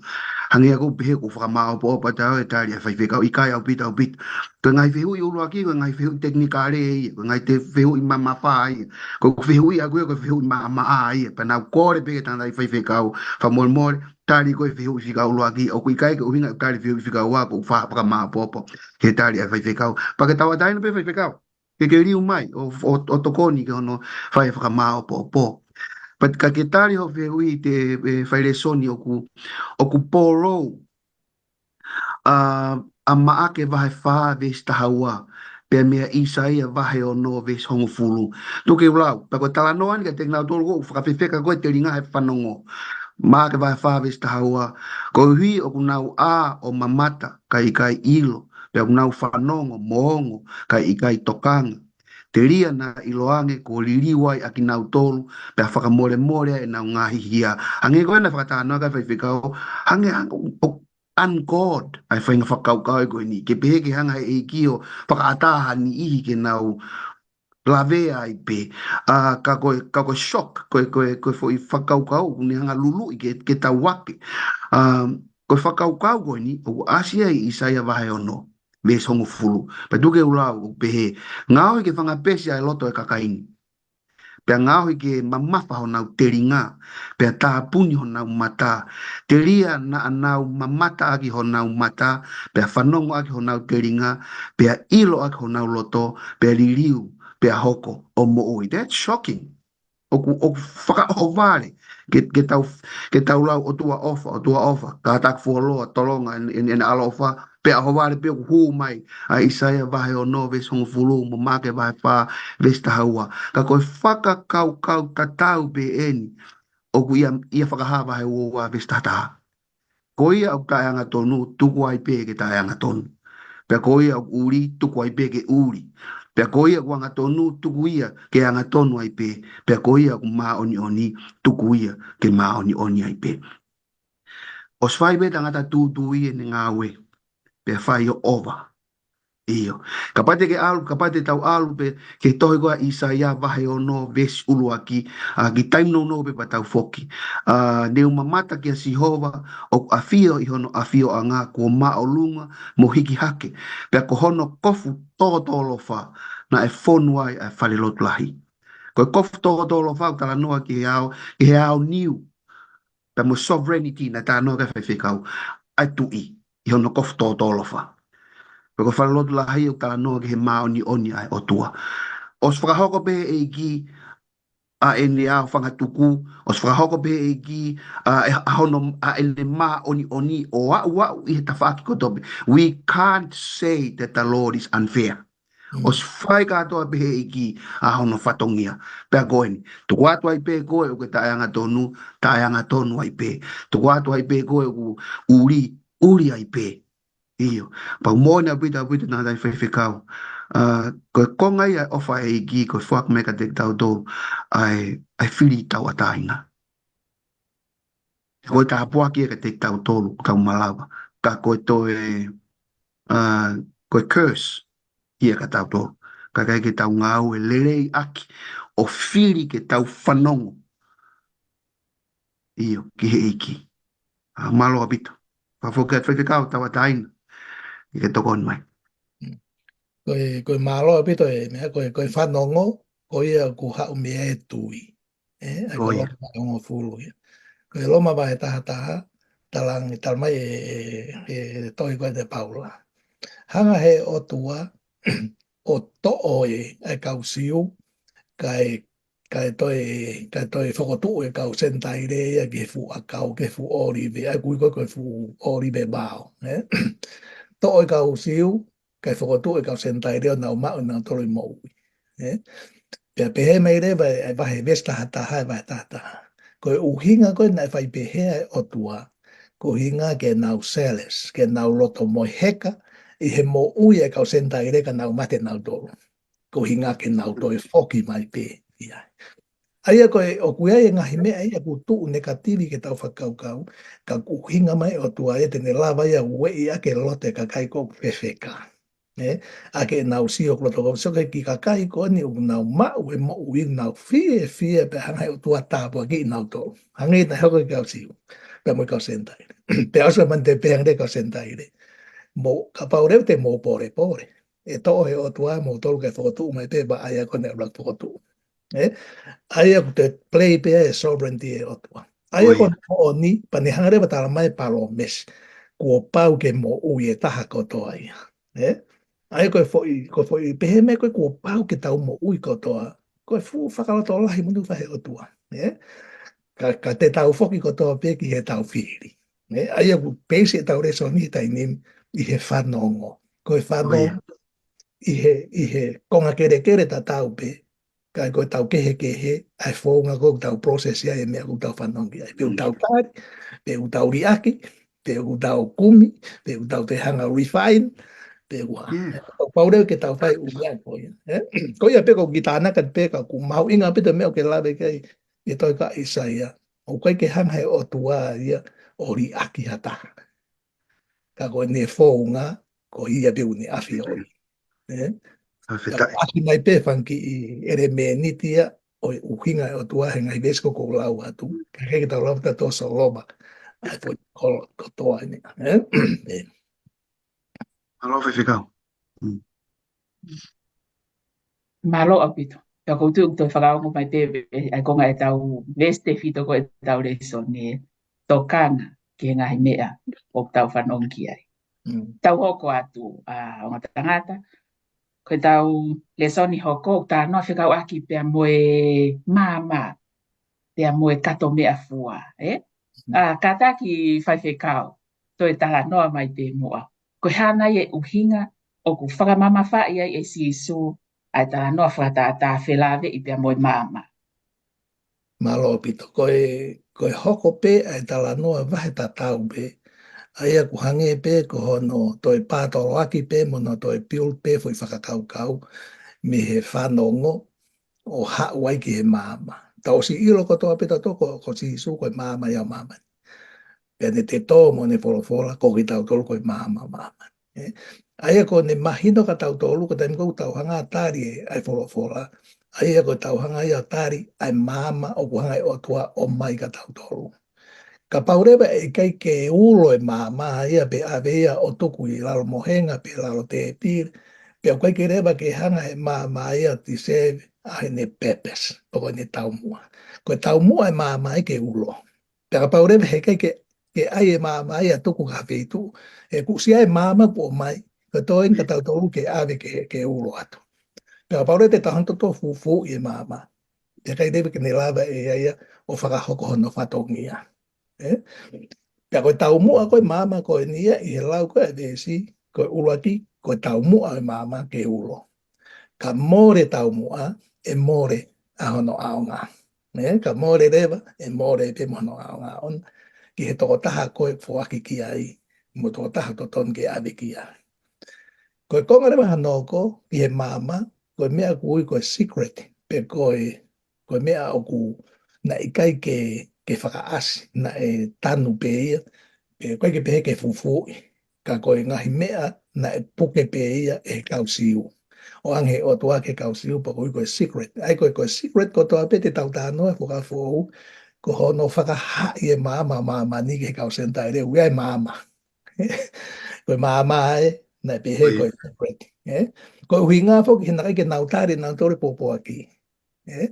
Hangē ia ʻoku pehē ʻoku fakamāʻopoʻopo atu ʻa e tali ʻa e faifekau, ʻikai ʻaupito, ʻaupito. Ko e ngaahi fehuʻi ʻuluaki, ko e ngaahi fehuʻi tekinikale ia, ko e ngaahi te fehuʻi mamafa ia. Ko e fehuʻi ʻaku ia, ko e fehuʻi maʻamaʻa ia. Pea naʻa ku kole pē ki he tangataʻeiki faifekau, fakamolemole, tali koe fehuʻi fika ʻuluaki, ʻoku ʻikai ke ʻuhinga tali fehuʻi fika ua, ʻoku fa-, fakamāʻopoʻopo he tali ʻa e faifekau. Pea ke tauʻatāina pē faifekau. Ke ke liu mai, ʻo, ʻo, ʻo tokoni ki hono fai fakamāʻopoʻopo. Pea ka ke tali hoʻo fehuʻi te, e, fai lēsoni ʻoku, ʻoku pōlou, ʻa, ʻa Maʻake vahe fā veesi taha ua, pea meia ʻĪsaia vahe ono veesi hongofulu. Tuku ke u lau, pea ko e talanoa ni kiate kinautolu ʻoku fakafefeka ko e telinga he fanongo. Maʻake vahe fā veesi taha ua, koeʻuhi ʻoku nau ʻā ʻo mamata, kae ʻikai ʻilo, pea ʻoku nau fanongo mo ongo, kae ʻikai tokanga. Telia naʻa ʻiloange kuo liliu ai ʻa kinautolu, pea fakamolemole ai ʻenau ngaahi hia. Hangē ko ena fakatalanoa ki ai faifekau, hangē, hangē, ʻo, un-God, ʻa e faʻahinga fakakaukau ko eni, ke pehē ke hanga he ʻEiki ʻo fakaʻatā ha niʻihi ke nau lavea ai pē. ʻA, ka ko e, ka ko e shock, ko e, ko e, ko e foʻi fakakaukau, ʻoku ne hanga luluʻi ke, ke tau ake. ʻA, ko e fakakaukau ko eni, ʻoku ʻasi ai ʻi ʻĪsaia vahe ono, veesi hongofulu. Pea tuku ke u lau, ʻoku pehē, ngaohi ke fanga pesi ʻa e loto ʻo e kakai ni. Pea ngaohi ke mamafa honau telinga, pea tāpuni honau mata. Telia naʻa nau mamata ʻaki honau mata, pea fanongo ʻaki honau telinga, pea ʻilo ʻaki honau loto, pea liliu, pea hoko ʻo moʻui. That's shocking. ʻOku, ʻoku fakaʻohovale ke, ke tau, ke tau lau ʻOtua ʻofa, ʻOtua ʻofa, kātaki fuoloa, tolonga ʻene, ʻene, ʻene ʻaloʻofa, pea ʻohovale pē ʻoku hū mai ʻa ʻĪsaia vahe ono veesi hongofulu mo Maʻake vahe fā veesi taha ua. Ka ko e fakakaukau tatau pē eni ʻoku ʻia, ʻia Fakahā vahe ua ua veesi taha taha. Ko ia ʻoku taʻeangatonu, tuku ai pē ke taʻeangatonu. Pea ko ia ʻoku ʻuli, tuku ai pē ke ʻuli. Pea ko ia ʻoku angatonu, tuku ia ke angatonu ai pē. Pea ko ia ʻoku māʻoniʻoni, tuku ia ke māʻoniʻoni ai pē. ʻOsi fai pē tangata tūtū ʻi heʻene ngāue, pea fai ʻo ʻova. ʻIo. Kapau te ke ʻalu, kapau te tau ʻalu pē ki he tohi ko ia ʻa ʻĪsaia vahe ono veesi ʻuluaki, ʻa, ki he taimi nounou pē pea tau foki. ʻA, ne u mamata kia Sihova, ʻoku ʻafio ʻi hono ʻafioʻanga, kuo māʻolunga mo hiki hake. Pea ko hono kofu tōtōlofa, naʻe fonu ai ʻa e fale lotu lahi. Ko e kofu tōtōlofa ʻoku talanoa ki he ʻao, ki he ʻao niu. Pea mo e sovereignty naʻe talanoa ki ai faifekau, ʻa e tuʻi, ʻi hono kofu tōtōlofa. Pea ko e fale lotu lahi ʻoku talanoa ki he māʻoniʻoni ʻa e ʻOtua. ʻOsi fakahoko pē ʻe he ʻEiki ʻa ʻene ʻao fangatuku, ʻosi fakahoko pē ʻe he ʻEiki ʻa, ʻa hono, ʻa ʻene māʻoniʻoni ʻo aʻuaʻu ʻi he tafaʻaki kotoa pē. We can't say that the Lord is unfair. Mm. ʻOsi fai kātoa pē ʻe he ʻEiki ʻa hono fatongia. Pea ko eni, tuku atu ai pē koe ʻoku ke taʻeangatonu, taʻeangatonu ai pē. Tuku atu ai pē koe ʻoku ʻuli, ʻuli ai pē. ʻIo. Pea moʻoni ʻaupito, ʻaupito tangataʻeiki faifekau. ʻA, ko e konga ia ʻofa ʻa e ʻEiki, ko e foaki mai kiate kitautolu ʻa e, ʻa e fili tauʻatāina. Ko e tāpuaki ia kiate kitautolu, tau malava. Ka ko e toe, ʻa, ko e curse ia kiate kitautolu. Ka ʻikai ke tau ngāue lelei ʻaki ʻo fili ke tau fanongo. ʻIo, ki he ʻEiki. ʻA, mālō ʻaupito. Fakafoki atu Faifekau Tauʻatāina. ʻI ke tokoni mai. Ko e, ko e mālō ʻaupito e meʻa, ko e, ko e fanongo, ko ia ʻoku haʻu mei ai e tui. ʻE, ʻa ia ko e Loma vahe hongofulu ia. Ko e Loma vahe taha taha, talangi, tala mai e, e, e tohi ko ē ʻa Paula. Hanga he ʻOtua ʻo toʻo e, ʻa e kau Siu, kae, kae toe, kae toe fokotuʻu e kau Senitaile ia ki he fuʻu ʻakau, ki he fuʻu ʻōlive, ʻa ia ʻoku ui ko e, ko e fuʻu ʻōlive vao, ʻe? Toʻo e kau Siu, kae fokotuʻu e kau Senitaile ʻo nau maʻu ʻenautolu e moʻui. ʻE? Pea pehē mai leva e, e vahe veesi taha taha, e vahe taha taha. Ko e ʻuhinga ko ē naʻe fai pehē ʻa e ʻOtua, ko e ʻuhinga ke nau zealous, ke nau loto mohe heka, ʻi he moʻui e kau Senitaile ka nau mate ʻenautolu. Ko e ʻuhinga ke nau toe foki mai pē ia. ʻA ia ko e, ʻoku ʻi ai e ngaahi meʻa ia ʻoku tuʻu negative ke tau fakakaukau, ka ʻoku ʻuhinga mai ʻOtua ia te ne lava ia ueʻi ʻa e loto e kakai ʻoku fefeka. ʻE, ʻa ke nau sio ʻoku loto ko, so ke ki he kakai ko eni ʻoku nau maʻu e moʻui nau fiefia pea hanga he ʻOtua tāpuakiʻi nautolu. Hangē naʻe hoko ki he kau Siu, pea mo e kau Senitaile. Pea ʻosi mani te pehē ange kau Senitaile. Mo, kapau leva te mou polepole. ʻE toʻo he ʻOtua moutolu ke fokotuʻu mai pē vaʻa ia ko ē naʻe ʻuluaki fokotuʻu. ʻE? ʻA ia ʻoku te play pē e sovereignty e ʻOtua. ʻA ia ko e moʻoni, pea ne hanga leva tala mai e palōmesi. Kuo pau ke moʻui e taha kotoa ia. ʻE? ʻA ia ko e foʻi, ko e foʻi, pehē mai ko e kuo pau ke tau moʻui kotoa. Ko e fuʻu fakalotolahi monū fai he ʻOtua. ʻE? Ka, ka te tau foki kotoa pē ki he tau fili. ʻE? ʻA ia ʻoku peisi e tau lēsoni he taimi ni ʻi he fanongo. Ko e fanongo ʻi he, ʻi he konga kelekele tatau pē, ka ko e tau kehekehe, ʻa e founga ko ē ʻoku tau process ai e meʻa ʻoku tau fanongo ki ai. Pe ʻoku tau tali, pe ʻoku tau liʻaki, pe ʻoku tau kumi, pe ʻoku tau te hanga refine, pe ʻoku hā. Pau leva ke tau fai ʻuhinga ko ia. Ko ia pē ko e kiʻi tānaki pē ka ʻoku mahuʻinga pē ʻa e meʻa ʻoku ke lave ki ai, ʻi he tohi ko ē ʻa ʻAisea. ʻOku ʻikai ke hanga he ʻOtua ia ʻo liʻaki ha taha. Ka ko ʻene founga, ko ia pē ʻoku ne ʻafioʻi. ʻE? Ka ʻoku ʻasi mai pē fanga kiʻi ʻelemēniti ia ʻo e ʻuhinga e ʻOtua he ngaahi veesi ko ē ʻoku ou lau atu. Ka ʻikai ke tau lau atu ʻa Solomone. ʻA e foʻi kolo kotoa eni. ʻE? ʻE. Mālō Faifekau. Mālō ʻaupito. Pea ʻoku ou tui ʻoku toe fakaongo mai pē ʻa e konga e tau veesi tefito ko ē e tau lēsoni ʻe tokanga ki he ngaahi meʻa ʻoku tau fanongo ki ai. Tau hoko atu ʻa ongo tangata. Ko e tau lēsoni hoko ʻoku talanoa fekauʻaki pea mo e maama. Pea mo e kato meʻafua, ʻe? ʻA, kātaki Faifekau, toe talanoa mai pē muʻa. Ko e hā nai e ʻuhinga ʻoku fakamamafaʻi ai ʻe Sīsū ʻa e talanoa fakatātā felāveʻi pea mo e maama. Mālō ʻaupito. Ko e, ko e hoko pē ʻa e talanoa vahe tatau pē. ʻA ia ʻoku hangē pē ko hono toe pātoloaki pē mo hono toe build pē foʻi fakakaukau mei he fanongo ʻo haʻu ai ki he maama. Tau ʻosi ʻilo kotoa pē tautolu ko, ko Sīsū ko e maama ia ʻo māmani. Pea ne te tō mo ne folofola ko kitautolu ko e maama ʻo māmani. ʻE? ʻA ia ko ʻene mahino kia tautolu ko e taimi ko ē ʻoku tau hanga tali e, ʻa e folofola. ʻA ia ko e tau hanga ia tali ʻa e maama ʻoku hanga e ʻOtua ʻo ʻomai kia tautolu. Kapau leva ʻe ʻikai ke ulo e maama ia pe ʻave ia ʻo tuku ʻi lalo mohenga pe lalo tēpile, pea ʻoku ʻikai ke leva ke hanga he maama ia ʻo deserve ʻa ʻene purpose, pe ko ʻene taumuʻa. Ko e taumuʻa e maama ia ke ulo. Pea kapau leva he ʻikai ke, ke ʻai e maama ia ʻo tuku ki ha feituʻu, ʻe kusia e maama kuo ʻomai, ko e toe eni kia tautolu ke ʻave ke, ke ulo atu. Pea kapau leva te tau hanga ʻo toe fufuuʻi e maama, ʻe ʻikai leva ke ne lava ʻe ia ia ʻo fakahoko hono fatongia. ʻE? Pea ko e taumuʻa ko e maama ko eni ia ʻi he lau ko ē ʻa e veesi, ko e ʻuluaki, ko e taumuʻa e maama ke ulo. Ka mole taumuʻa, ʻe mole ʻa hono ʻaonga. ʻE? Ka mole leva, ʻe mole pē mo hono ʻaonga ʻoʻona. Ki he tokotaha ko ē foaki ki ai, mo e tokotaha totonu ke ʻave ki ai. Ko e konga leva hano hoko ki he maama, ko e meʻa ʻoku ui ko e secret, pe ko e, ko e meʻa ʻoku naʻe ʻikai ke, ke fakaʻasi, naʻe tanu pē ia, pe ʻoku ʻikai ke pehē ke fufuuʻi, ka ko e ngaahi meʻa naʻe puke pē ia ʻe he kau Siu. ʻO ʻoange ʻe he ʻOtua ki he kau Siu, pea ʻoku ui ko e secret. ʻA ia ko e, ko e secret kotoa pē te tau talanoa he Fuakava Foʻou, ko hono fakahaaʻi e maama ʻo māmani ki he kau Senitaile, ʻoku ʻi ai e maama. Ko e maama ē, naʻe pehē ko e secret, ē? Ko e ʻuhinga foki he naʻe ʻikai ke nau tali ʻe nautolu e pōpoaki, ē?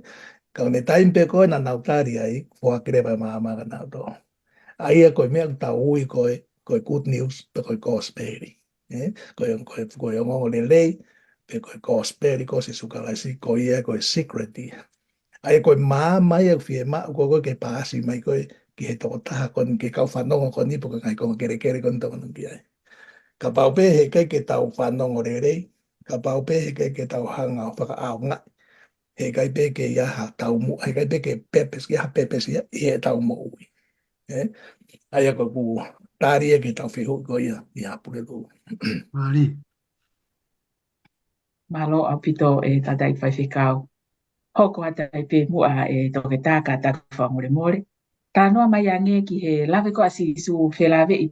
Ka ʻi he taimi pē ko ē naʻa nau tali ai, foaki leva e maama kia nautolu. ʻA ia ko e meʻa ʻoku tau ui ko e, ko e good news, pe ko e kosipeli, ē? Ko e, ko e, ko e ongoongolelei, pe ko e kosipeli ko Sīsū Kalaisi, ko ia ko e secret ia. ʻA ia ko e maama ia ʻoku fiemaʻu ko ē ke paasi mai ko ē ki he tokotaha ko eni, ki he kau fanongo ko eni, pe ko e ngaahi konga kelekele ko eni tau fanongo ki ai. Kapau pē he ʻikai ke tau fanongo lelei, kapau pē he ʻikai ke tau hanga ʻo fakaʻaongaʻi, he ʻikai pē ke ʻi ai ha taumuʻa, he ʻikai pē ke purpose, ʻi ai ha purpose ia ʻi heʻetau moʻui. Ē? ʻA ia ko ʻeku tali ia ki heʻetau fehuʻi ko ia ʻi ʻApulelu. Mālie. Mālō ʻaupito e tangataʻeiki faifekau. Hoko atu ai pē muʻa e toketā ka tau fakamolemole. Talanoa mai ange ki he lave ko ē ʻa Sīsū felāveʻi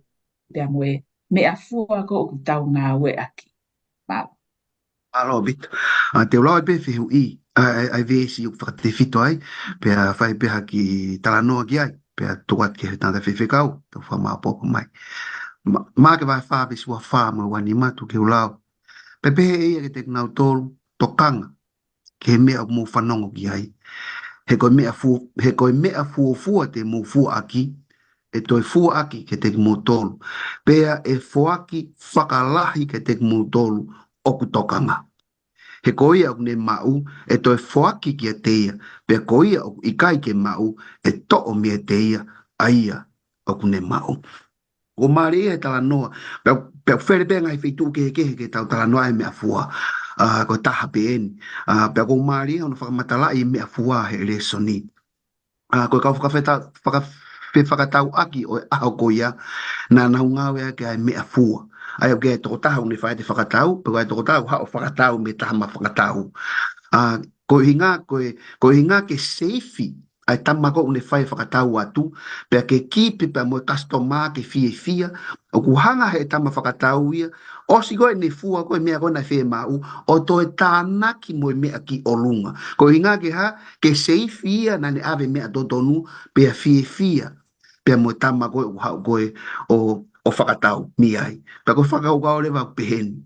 pea mo e meʻafua ko ē ʻoku tau ngāueʻaki. Mālō. Mālō ʻaupito. ʻA, te u lau ai pē fehuʻi, ʻa, ʻa, ʻa e veesi ʻoku fakatefito ai, pea fai pē ha kiʻi talanoa ki ai, pea tuku atu ki he tangataʻeiki faifekau, tau fakamāopoopo mai. Ma-, Maʻake vahe fā veesi ua fā mo e ua nima, tuku ke u lau. Pea pehē ʻe ia kiate kinautolu, tokanga ki he meʻa ʻoku mou fanongo ki ai. He ko e meʻa fu-, he ko e meʻa fuofua te mou fuaʻaki, ʻe toe fuaʻaki kiate kimoutolu. Pea ʻe foaki fakalahi kiate kimoutolu ʻoku tokanga. He ko ia ʻoku ne maʻu, ʻe toe foaki kiate ia. Pea ko ia ʻoku ʻikai ke maʻu, ʻe toʻo meiate ia ʻa ia ʻoku ne maʻu. ʻOku mālie ia e talanoa. Pea, pea ʻoku fele pē ngaahi feituʻu kehekehe ke tau talanoa e meʻafua. ʻA, ko e taha pē eni. ʻA, pea ʻoku mālie hono fakamatalaʻi e meʻafua he lēsoni. ʻA, ko e kau fakafeta-, faka-, fefakatauʻaki ʻo e ʻaho ko ia, naʻa nau ngāueʻaki ʻa e meʻafua. ʻA ia ʻoku ʻi ai e tokotaha ʻoku ne fai ʻa e fakatau, pe ko e tokotaha ʻoku haʻu ʻo fakatau mei he tama fakatau. ʻA, ko e ʻuhinga, ko e, ko e ʻuhinga ke seifi ʻa e tama ko ē ʻoku ne fai e fakatau atu, pea ke kipi pea mo e customer ke fiefia, ʻoku hanga ʻe he tama fakatau ia, ʻosi ko ē ʻene fua ko ē e meʻa ko ē naʻe fiemaʻu, ʻo toe tānaki mo e meʻa ki ʻolunga. Ko e ʻuhinga ke hā, ke seifi ia naʻa ne ʻave e meʻa totonu, pea fiefia, pea mo e tama ko ē ʻoku haʻu ko ē ʻo, ʻo fakatau mei ai. Pea ko e fakakaukau leva ʻoku pehē ni.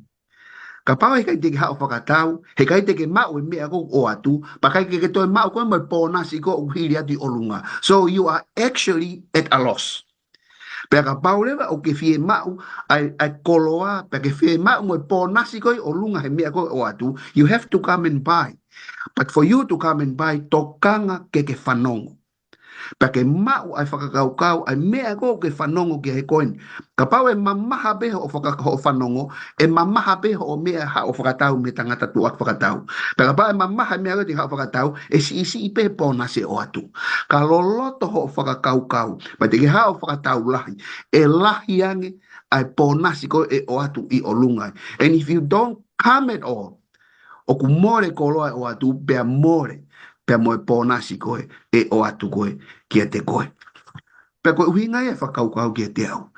Kapau he ʻikai te ke haʻu ʻo fakatau, he ʻikai te ke maʻu e meʻa ko ē ʻoku ʻoatu, pea ʻikai ke ke toe maʻu koe mo e pōnasi ko ē ʻoku hili atu ʻi ʻolunga. So you are actually at a loss. Pea kapau leva ʻoku ke fiemaʻu ʻa e, ʻa e koloa, pea ke fiemaʻu mo e pōnasi ko ē ʻi ʻolunga he meʻa ko ē ʻoku ʻoatu, you have to come and buy. But for you to come and buy, tokanga ke ke fanongo. Pea ke maʻu ʻa e fakakaukau, ʻa e meʻa ko ē ʻoku ke fanongo ki ai he ko eni. Kapau ʻe mamaha pē hoʻo faka-, hoʻo fanongo, ʻe mamaha pē hoʻo meʻa haʻu ʻo fakatau mei he tangata tuʻuaki fakatau. Pea kapau ʻe mamaha e meʻa ko ē te ke haʻu ʻo fakatau, ʻe siʻisiʻi pē e pōnasi ʻe ʻoatu. Ka loloto hoʻo fakakaukau, pea te ke haʻu ʻo fakatau lahi, ʻe lahi ange ʻa e pōnasi ko ē ʻe ʻoatu ʻi ʻolunga. And if you don't come at all, ʻoku mole e koloa ʻe ʻoatu, pea mole, pea mo e pōnasi ko ē ʻe ʻoatu ko ē kiate koe. Pea ko e ʻuhinga ia e fakakaukau kiate au.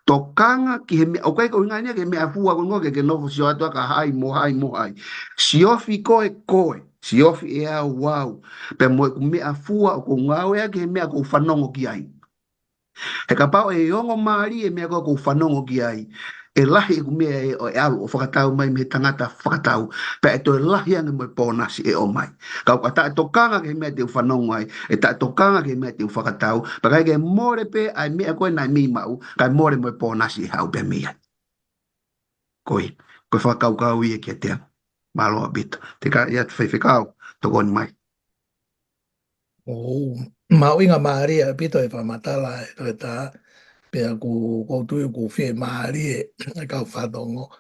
Tokanga ki he meʻa, ʻoku ʻikai ko e ʻuhinga ia ki he meʻafua ko ē ke ke nofo sio atu ā ka hai mo hai mo hai. Siofi koe koe, siofi ʻe au au, pea mo ʻeku meʻafua ʻoku ou ngāueʻaki he meʻa ʻoku ou fanongo ki ai. He kapau ʻe ongo mālie e meʻa ko ē ʻoku ou fanongo ki ai, ʻe lahi ʻeku meʻa ʻe, ʻe ʻalu ʻo fakatau mai mei he tangata fakatau, pea ʻe toe lahi ange mo e pōnasi ʻe ʻomai. Ka ʻoku ʻikai te u tokanga ki he meʻa te u fanongo ai, ʻe ʻikai te u tokanga ki he meʻa te u fakatau, pea ʻikai ke mole pē ʻa e meʻa ko ē naʻe mei maʻu, kae mole mo e pōnasi ʻe haʻu pē mei ai. Ko ia, ko e fakakaukau ia kiate au. Mālō ʻaupito. Te ka ia te faifekau, tokoni mai. ʻOku mahuʻinga mālie ʻaupito e fakamatala ʻa e toketā, pea ʻoku, ʻoku ou tui ʻoku fiemālie e kau fanongo.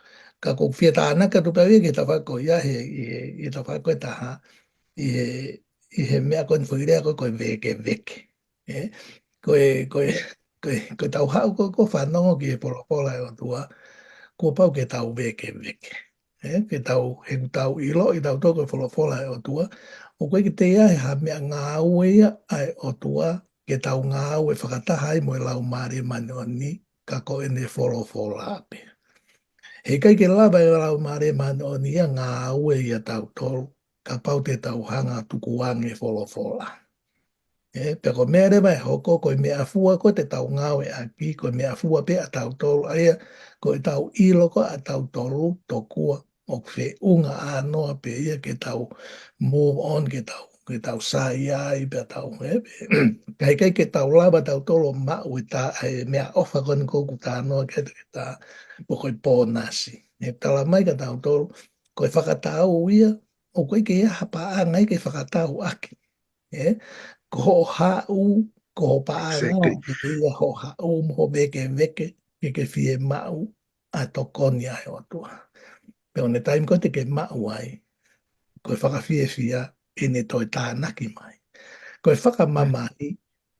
Ka ʻoku ou fie tānaki atu pē au ia ki he tafaʻaki ko ia he, ʻi he, ʻi he tafaʻaki ko ē ʻe taha, ʻi he, ʻi he meʻa ko eni foʻi lea ko ē ko e vēkeveke. Ē? Ko e, ko e, ko e, ko e tau haʻu ko ē ʻo fanongo ki he folofola ʻa e ʻOtua, kuo pau ke tau vēkeveke. ʻE, ke tau, he ʻoku tau ʻiloʻi ʻe tautolu ko e folofola ʻa e ʻOtua, ʻoku ʻikai ke toe ʻi ai ha meʻangāue ia ʻa e ʻOtua ke tau ngāue fakataha ai mo e Laumālie Māʻoniʻoni, ka ko ʻene folofola pē. He ʻikai ke lava ʻe he Laumālie Māʻoniʻoni ia ngāue ʻia tautolu, kapau te tau hanga ʻo tukuange e folofola. ʻE, pea ko e meʻa leva ʻe hoko, ko e meʻafua ko ē te tau ngāueʻaki, ko e meʻafua pē ʻa tautolu, ʻa ia, ko ʻetau ʻilo ko ē ʻa tautolu, tokua ʻoku feʻunga ʻānoa pē ia ke tau move on, ke tau, ke tau sai ai, pea tau, ʻe, pē. Ka ʻikai ke tau lava tautolu ʻo maʻu e tā, e meʻaʻofa ko eni ʻoku tānoa ke te ke tā, pe ko e pōnasi. ʻE tala mai kia tautolu, ko e fakatau ia, ʻoku ʻikai ke ʻi ai ha paʻanga ia ke fakatauʻaki. ʻE, ko hoʻo haʻu, ko hoʻo paʻanga, Exactly. ʻoku ʻi ai hoʻo haʻu mo hoʻo vēkeveke, ke ke fiemaʻu ʻa e tokoni ʻa e ʻOtua. Pea ʻo e taimi ko ē te ke maʻu ai, ko e fakafiefia ʻene toe tānaki mai. Ko e fakamamahi,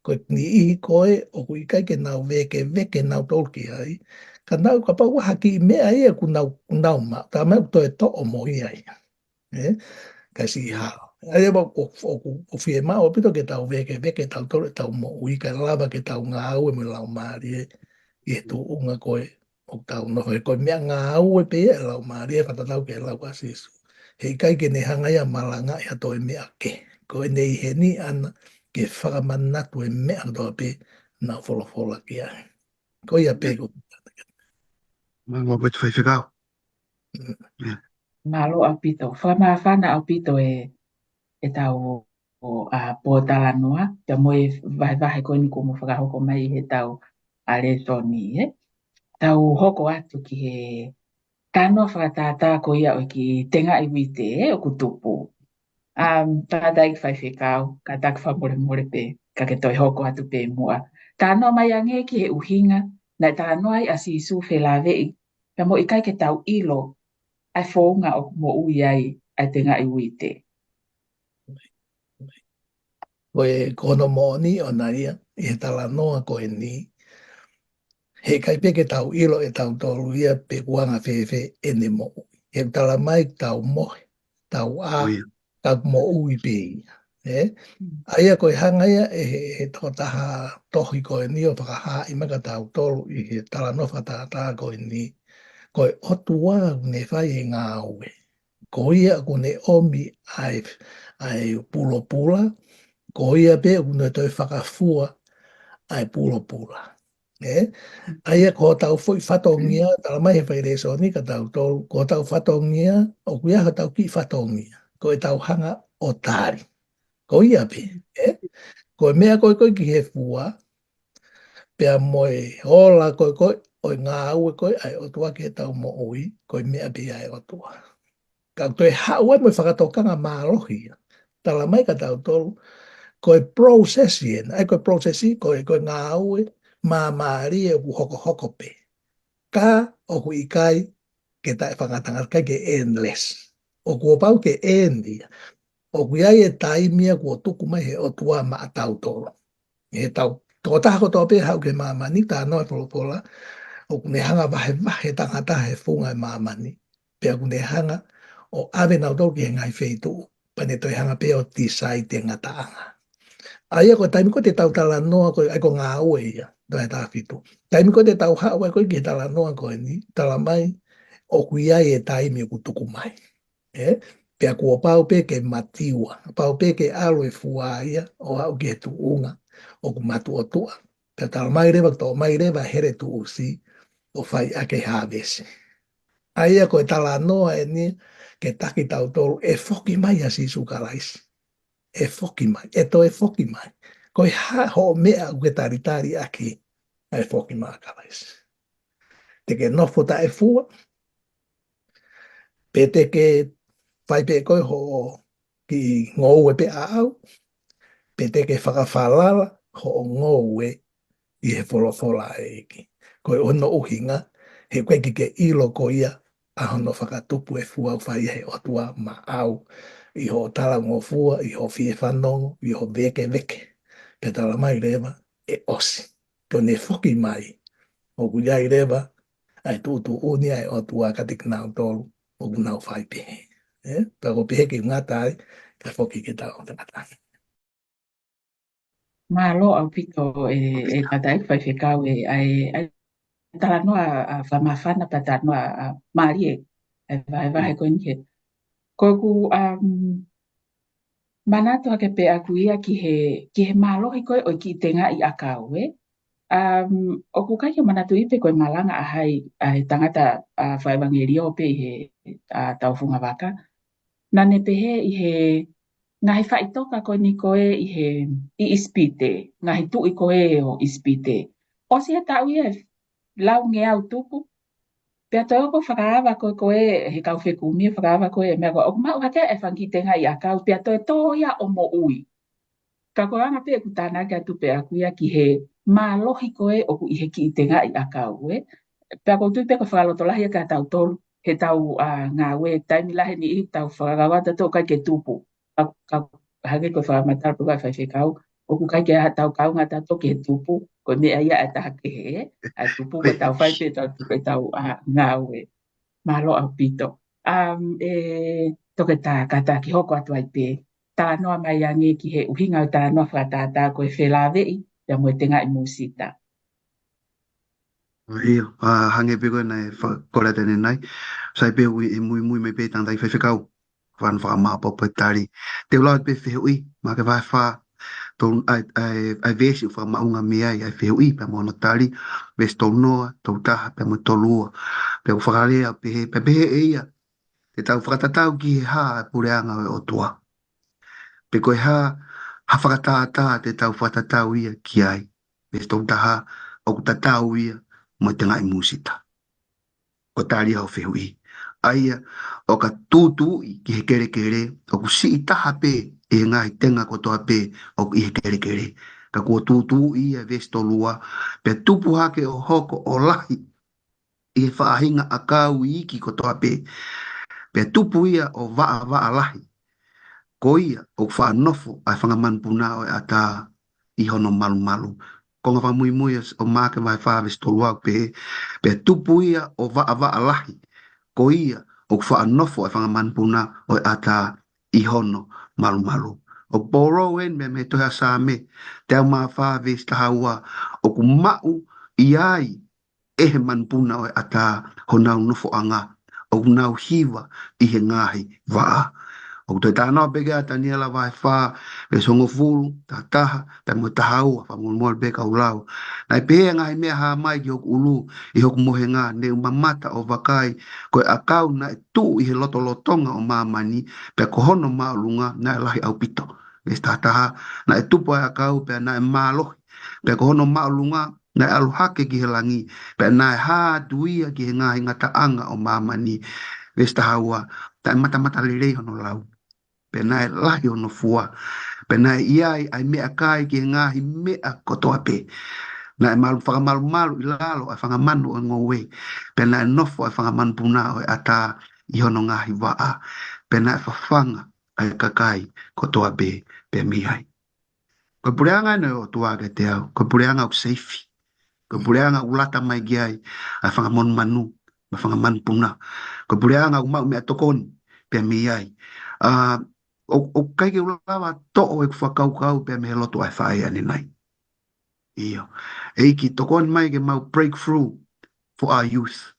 ko e niʻihi ko ē ʻoku ʻikai ke nau vēkeveke nautolu ki ai, ka nau kapau ʻoku ʻi ai ha kiʻi meʻa ia ʻoku nau, nau maʻu, tā mai ʻoku toe toʻo mo ia ia. ʻE? Ka siʻi hala. ʻA ia ʻoku, ʻoku, ʻoku fiemaʻu ʻaupito ke tau vēkeveke tautolu ʻetau moʻui kae lava ke tau ngāue mo e Laumālie ʻi he tuʻunga ko ē ʻoku tau nofo ai. Ko e meʻangāue pē ia ʻa e Laumālie, fakatatau ki he lau ʻa Sīsū. He ʻikai ke ne hanga ia ʻo malangaʻi ha toe meʻa kehe. Ko ʻene ʻi heni ʻaʻana ke fakamanatu e meʻa kotoa pē naʻa ku folofola ki ai. Ko ia pē ko. Mālō ʻaupito Faifekau. Mm. Yeah. Mālō ʻaupito. Fakamāfana ʻaupito e, ʻetau ʻa, pōtalanoa, pea mo e vahevahe ko eni kuo mou fakahoko mai ʻi heʻetau ʻa lēsoni, ʻe. Tau hoko atu ki he talanoa fakatātā ko ia ʻo e kiʻi tengaʻi uite, ʻe, ʻoku tupu. Um, tangataʻeiki Faifekau, kātaki fakamolemole pē, ka ke toe hoko atu pē muʻa. Talanoa mai ange ki he ʻuhinga naʻe talanoa ai ʻa Sīsū felāveʻi, pea mo e ʻikai ke tau ʻilo ʻa e founga ʻoku moʻui ai ʻa e tengaʻi uite. Ko e, ko hono moʻoni ʻoʻona ia, ʻi he talanoa ko eni, he ʻikai pē ke tau ʻilo ʻe tautolu ia pe ʻoku anga fēfē ʻene moʻui. He ʻoku tala mai tau mohe, tau ʻā, Ui. ka moʻui pē ia. ʻE? Mm. ʻA ia ko e hanga ia ʻe he, he tokotaha tohi ko eni ʻo fakahaaʻi mai kia tautolu ʻi he talanoa fakatātā ko eni, ko e ʻOtua ʻoku ne fai e ngāue. Ko ia ʻoku ne ʻomi ʻa e, ʻa e pulopula, ko ia pē ʻoku ne toe fakafua ʻa e pulopula. ʻE? ʻA ia ko hotau foʻi fatongia, tala mai he fai lēsoni kia tautolu, ko hotau fatongia, ʻoku ʻi ai hotau kiʻi fatongia, ko ʻetau hanga ʻo tali. Ko ia pē, ʻe? Ko e meʻa ko ē ko ē ki he fua, pea mo e ola ko ē ko ē, ʻo e ngāue ko ē ʻa e ʻOtua ki heʻetau moʻui, ko e meʻa pē ia ʻa e ʻOtua. Ka ʻoku toe haʻu ai mo e fakatokanga mālohi ia. Tala mai kia tautolu, ko e process ena, ʻa ia ko e process, ko e, ko e ngāue māmālie ʻoku hokohoko pē. Ka ʻoku ʻikai ke taʻefakangatangata, ʻikai ke endless. ʻOku pau ke end ia. ʻOku ʻi ai e taimi ia kuo tuku mai he ʻOtua maʻa tautolu. He tau, tokotaha kotoa pē haʻu ki māmani, talanoa e folofola, ʻoku ne hanga vahevahe tangata he funga ʻo māmani. Pea ʻoku ne hanga ʻo ʻave nautolu ki he ngaahi feituʻu, pea ne toe hanga pē ʻo decide e ngataʻanga. ʻA ia ko e taimi ko ē te tau talanoa ko ē, ʻa ia ko e ngāue ia, taha taha fitu. Taimi ko ē te tau haʻu ai ko ē ki he talanoa ko eni, tala mai, ʻoku ʻi ai e taimi ʻoku tuku mai. ʻE? Pea kuo pau pē ke matiua, pau pē ke ʻalu e fua ia ʻo aʻu ki he tuʻunga ʻoku matuʻotuʻa. Pea tala mai leva, toʻo mai leva e hele tuʻusi ʻo fai ʻaki e hāvesi. ʻA ia ko e talanoa eni ke taki tautolu, ʻe foki mai ʻa Sīsū Kalaisi. ʻE foki mai, ʻe toe foki mai. Ko e hā hoʻo meʻa ʻoku ke talitali ʻaki ʻa e foki mai ʻa Kalaisi? Te ke nofo taʻefua, pe te ke fai pē koe hoʻo kiʻi ngoue pē ʻaʻau, pe te ke fakafalala hoʻo ngoue ʻi he folofola ʻa e ʻEiki. Ko hono ʻuhinga, he ʻoku ʻikai ke ke ʻilo ko ia ʻa hono fakatupu e fua ʻoku fai ʻe he ʻOtua maʻau, ʻi hoʻo talangofua, ʻi hoʻo fie fanongo, ʻi hoʻo vēkeveke. Pea tala mai leva, ʻe ʻosi. Ko ʻene foki mai, ʻoku ʻi ai leva ʻa e tuʻutuʻuni ʻa e ʻOtua kiate kinautolu ʻoku nau fai pehē. ʻE, pea ko e pehē ke ngata ai, ka foki ke tau tangata. Mālō ʻaupito e, e tangataʻeiki faifekau e, ʻa e, ʻa e talanoa ʻa, ʻa Fakamāfana pea talanoa ʻa, ʻa Malie, ʻa e vahevahe ko eni he. Ko ʻeku, um, manatu hake pē ʻaku ia ki he, ki he mālohi ko ē ʻo e kiʻi tengaʻi ʻakau, ē. Um, ʻoku ʻikai ke manatuʻi pe ko e malanga ʻa hai, ʻa e tangata ʻa fakaʻevangelio pē ʻi he, ʻa, tau fungavaka. Naʻa ne pehē ʻi he ngaahi faʻitoka ko eni ko ē ʻi he, ʻi ʻIsipite, ngaahi tuʻi ko ē ʻo ʻIsipite. ʻOsi e taʻu ia e laungeau tupu. Pea toe ʻoku fakaava ko ē ko ē he kau fekumi, fakaava ko ē e meʻa ko ē, ʻoku maʻu hake e fanga kiʻi tengaʻi ʻakau, pea toe tō ia ʻo moʻui. Ka ko e anga pē ʻeku tānaki atu pē ʻaku ia ki he mālohi ko ē ʻoku ʻi he kiʻi tengaʻi ʻakau, ē. Pea ʻoku ou tui pē ko e fakalotolahi ia kia tautolu, he tau, ʻa, ngāue, taimi lahi ʻe niʻihi tau fakakaukau tautolu ʻikai ke tupu. Ka, ka hangē ko e fakamatala pē ʻa e faifekau, ʻoku ʻikai ke ʻi ai haʻatau kaunga tautolu ki he tupu, ko e meʻa ia ʻa e taha kehe, ʻa e tupu ko ʻetau fai pē ʻetau, ʻetau, ʻa, ngāue. Mālō ʻaupito. Um, ʻe, Toketā, kātaki hoko atu ai pē. Talanoa mai ange ki he ʻuhinga ʻo e talanoa fakatātā ko e felāveʻi, pea mo e tengaʻi mūsita. ʻIo, ʻa, hangē pē ko ē naʻe fa-, kole atu ʻanenai. Sai pē ui e muimui mai pē tangataʻeiki faifekau. Fānau fakamāʻopoʻopo e tali. Te u lau pē fehuʻi, Maʻake vahe fā. Tolu, ʻa e, ʻa e, ʻa e veesi ʻoku fakamaʻunga mei ai ʻa e fehuʻi, pea mo hono tali, veesi tolu noa, tolu taha, pea mo e tolu ua. Pea ʻoku fakalea pehē, pea pehē ʻe ia, te tau fakatatau ki he hā e puleʻanga ʻo e ʻOtua. Pe ko e hā ha fakatātā te tau fakatatau ia ki ai. Veesi tolu taha, ʻoku tatau ia mo e tengaʻi mūsita. Ko e tali ia ʻo e fehuʻi. ʻA ia, ʻo ka tūtuuʻi ki he kelekele, ʻoku siʻi taha pē ʻi he ngaahi tenga kotoa pē ʻoku ʻi he kelekele. Ka kuo tūtuuʻi ia veesi tolu ua, pea tupu hake ʻo hoko ʻo lahi ʻi he faʻahinga ʻakau iiki kotoa pē. Pea tupu ia ʻo vaʻavaʻa lahi. Ko ia ʻoku faʻa nofo ʻa e fanga manupuna ʻo e ʻatā ʻi hono malumalu. Konga fakamuimui ʻo, ʻo Maʻake vahe fā veesi tolu ua pē, pea tupu ia ʻo vaʻavaʻa lahi. Ko ia ʻoku faʻa nofo ʻa e fanga manupuna ʻo e ʻatā ʻi hono malumalu. ʻOku pōrou eni mei, mei he tohi ʻa Saame, teau mā fā veesi taha ua, ʻoku maʻu ʻi ai ʻe he manupuna ʻo e ʻatā honau nofoʻanga, ʻoku nau hiva ʻi he ngaahi vaʻa. ʻOku toe talanoa pē ki ai ʻa Taniela vahe fā, veesi hongofulu, taha taha, pea mo e taha ua, fakamolemole pē ka u lau. Naʻe pehē ʻa e ngaahi meʻa hā mai ki hoku ʻulu, ʻi hoku mohenga, ne u mamata ʻo vakai, ko e ʻakau naʻe tuʻu ʻi he lotolotonga ʻo māmani, pea ko hono māʻolunga naʻe lahi ʻaupito. Veesi taha taha, naʻe tupu ʻa e ʻakau, pea naʻe mālohi, pea ko hono māʻolunga naʻe ʻalu hake ki he langi, pea naʻe hā atu ia ki he ngaahi ngataʻanga ʻo māmani. Veesi taha ua, naʻe matamatalelei hono lau, pea naʻe lahi hono fua, pea naʻe ʻi ai ʻa e meʻakai ki he ngaahi meʻa kotoa pē. Naʻe malu-, fakamalumalu ʻi lalo ʻa e fanga manu ʻo e ngoue, pea naʻe nofo ʻa e fanga manupuna ʻo e ʻatā ʻi hono ngaahi vaʻa, pea naʻe fafanga ʻa e kakai kotoa pē, pea mei ai. Ko e puleʻanga eni ʻo e ʻOtua kiate au, ko e puleʻanga ʻoku seifi. Ko e puleʻanga ʻoku lata mai ki ai ʻa e fanga monumanu mo e fanga manupuna. Ko e puleʻanga ʻoku maʻu meʻatokoni pea mei ai. ʻA, ʻo, ʻoku ʻikai ke u lava toʻo ʻeku fakakaukau pea mei he lotu ʻa e faʻē ʻanenai. ʻIo. ʻEiki, tokoni mai ke mau breakthrough for our youth.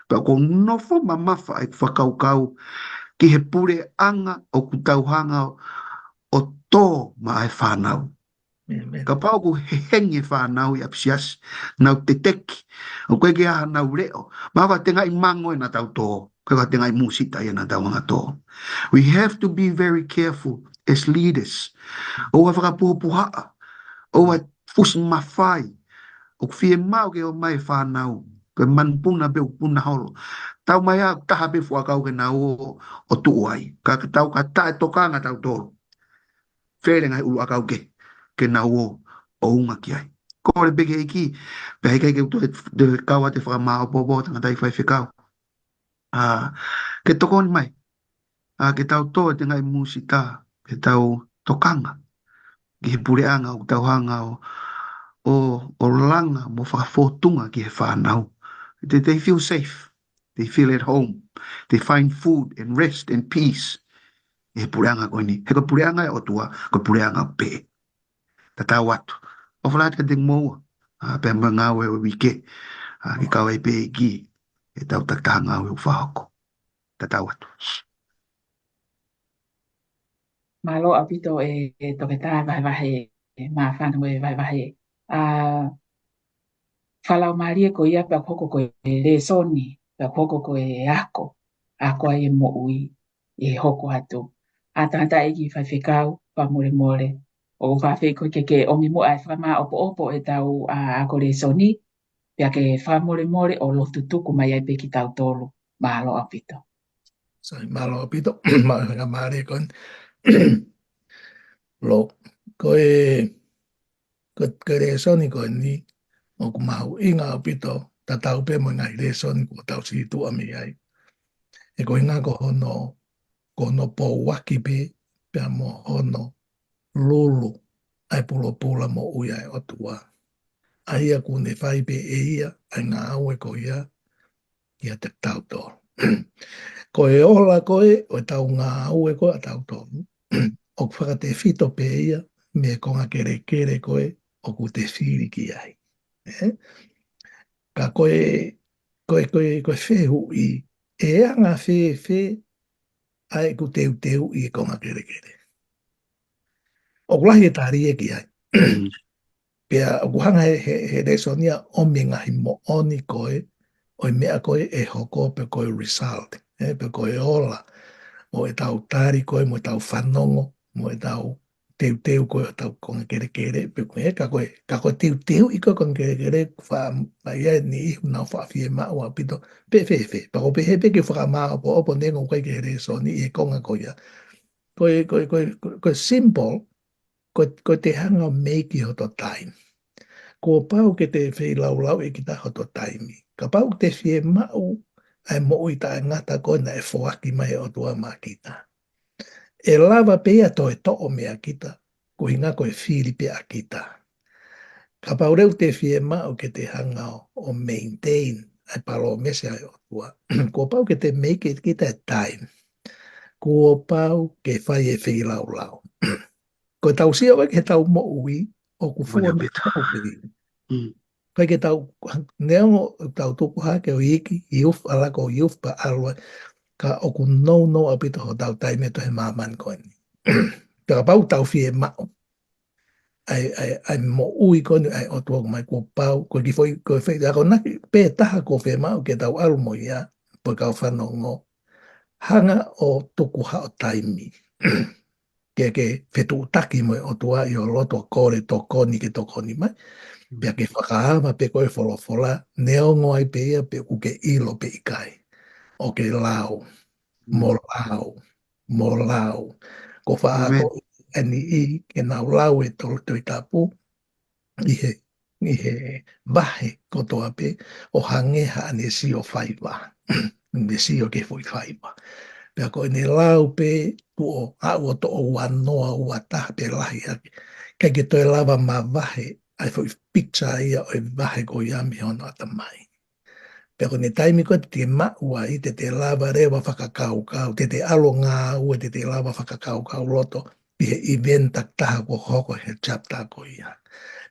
Pea ʻoku ou nofo mamafa ʻeku fakakaukau ki he puleʻanga ʻoku tau hanga ʻo, ʻo tō maʻa e fānau. Amen. Kapau ʻoku hehengi e fānau ʻi ʻapisiasi, nau teteki, ʻoku ʻikai ke ʻi ai hanau leʻo, mahalo ko e tengaʻi mango ē naʻa tau tō, ʻikai ko e tengaʻi mūsita ia naʻa tau hanga ʻo tō. We have to be very careful as leaders. ʻOua fakapuhapuhaʻa, ʻoua fusi mafai, ʻoku fiemaʻu ke ʻomai e fānau, ko e manupuna pē ʻoku puna holo. Tau mai ʻa e taha pē fuakau ke nau ō ʻo tuʻu ai. Ka, ka tau ka taʻetokanga tautolu. Fele ngaahi ʻuluʻakau ke, ke nau ō ʻo unga ki ai. Kole pē ki he ʻEiki, pea heʻikai ke u toe, toe kau atu e fakamāʻopoʻopo tangataʻeiki faifekau. ʻA, ke tokoni mai. ʻA, ke tau tō e tengaʻi mūsita, ke tau tokanga ki he puleʻanga ʻoku tau hanga ʻo, ʻo, ʻo langa mo fakafōtunga ki he fānau. They, they feel safe. They feel at home. They find food and rest and peace. ʻI he puleʻanga ko eni. He ko e puleʻanga ʻo e ʻOtua, ko e puleʻanga pē. Tatau atu. ʻOfa lahi kiate kimoua. ʻA, pea mo e ngāue ʻo e uike. ʻA, ke kau ai pē ki heʻetau takitaha ngāue ʻoku fakahoko. Tatau atu. Mālō ʻaupito e, e toketā vahevahe, e māfana mo e vahevahe. ʻA, fakalaumālie ko ia pea ʻoku hoko ko e lēsoni, pea ʻoku hoko ko e ako, ako ai e moʻui, ʻi he hoko atu. ʻA, tangataʻeiki faifekau, fakamolemole. ʻOku ou fakaafeʻi koe ke ke ʻomi muʻa e fakamāʻopoʻopo ʻetau, ʻa, ako lēsoni, pea ke fakamolemole ʻo lotu tuku mai ai pē kitautolu. Mālō ʻaupito. Sai, mālō ʻaupito, mālō e faingamālie ko eni. Lo, ko e, ko, ko e lēsoni ko eni, ʻoku mahuʻinga ʻaupito, tatau pē mo e ngaahi lēsoni kuo tau situʻa mei ai. He ko e ʻuhinga ko hono, ko hono pouaki pē, pea mo hono lulu ʻa e pulopula moʻui ʻa e ʻOtua. ʻA ia ʻoku ne fai pē ʻe ia ʻa e ngāue ko ia kiate kitautolu. Ko e ola ko ē ʻo ʻetau ngāue ko ē ʻatautolu, ʻoku fakatefito pē ia mei he konga kelekele ko ē ʻoku te fili ki ai. Ē? Ka ko e, ko e, ko e, ko e fehuʻi, ʻe anga fēfē ʻa ʻeku teuteuʻi e konga kelekele? ʻOku lahi e tali ia ki ai. Mm. Pea ʻoku hanga he, he, he lēsoni ia ʻo ʻomi e ngaahi moʻoni ko ē, ʻo e meʻa ko ē ʻe hoko pe ko e result, ē, pe ko e ola ʻo ʻetau tali ko ē mo ʻetau fanongo, mo ʻetau teuteu ko ē ʻetau konga kelekele, pe ko e, ka ko e, ka ko e teuteuʻi ko ē konga kelekele, fa, fa ia ni ihu nau fakafiemaʻu ʻaupito, pe fēfē, pea ko e pehē pē ke fakamāʻopoʻopo neongo ʻoku ʻikai ke he lēsoni ʻi he konga ko ia. Ko e, ko e, ko e, ko e, ko e simple, ko e, ko e te hanga ʻo meiki hoto taimi. Kuo pau ke te feilaulauʻi ʻe kita hoto taimi. Kapau te fiemaʻu ʻa e moʻui taʻengata ko ē naʻe foaki mai ʻe he ʻOtua maʻa kita, ʻe lava pē ia toe toʻo meia kita, ko e ʻuhinga ko e fili pē ʻa kita. Kapau leva te fiemaʻu ke te hanga ʻo, ʻo maintain ʻa e palōmesi ʻa e ʻOtua, kuo pau ke te meiki ʻe kita e taimi. Kuo pau ke fai e feilaulau. Ko ʻetau sio ʻoku ʻi heʻetau moʻui, ʻoku fua Moʻoni ʻaupito. Meʻa pē. Mm. ʻIkai ke tau, neongo ʻetau tupu hake ʻo iiki, youth, ʻalu ko e youth pea ʻalu ai, ka ʻoku nounou ʻaupito hotau taimi ʻi he māmani ko eni. Pea kapau tau fiemaʻu ʻa e, ʻa e, ʻa e moʻui ko eni ʻa e ʻOtua ʻoku mai, kuo pau, ko e kiʻi foʻi, ko e foʻi akonaki pē taha kuo fiemaʻu ke tau ʻalu mo ia, pe ko e kau fanongo. Hanga ʻo tuku haʻo taimi ke, ke fetuʻutaki mo e ʻOtua ʻi ho loto, kole tokoni ke tokoni mai. Pea ke fakaava pē ko e folofola, neongo ai pē ia pe ʻoku ke ʻilo pe ʻikai. ʻO ke lau, mo lau, mo lau. Ko e fā ʻĒmeni. Ko e niʻihi ke nau lau e Tohi, Tohi Tapu ʻi he, ʻi he vahe kotoa pē ʻo hangē haʻane sio faiva. Ne sio ki he foʻi faiva. Pea ko ʻene lau pē tuʻo aʻu ʻo toʻo ua noa, ua taha pe lahi hake. ʻIkai ke toe lava mavahe ʻa e foʻi picture ia ʻo e vahe ko ia mei hono ʻatamai. Pea ko ʻene taimi ko ē te te maʻu ai, te te lava leva fakakaukau, te te ʻalu ʻo ngāue, te te lava fakakaukau loto ʻi he event takitaha kuo hoko he chapter ko ia.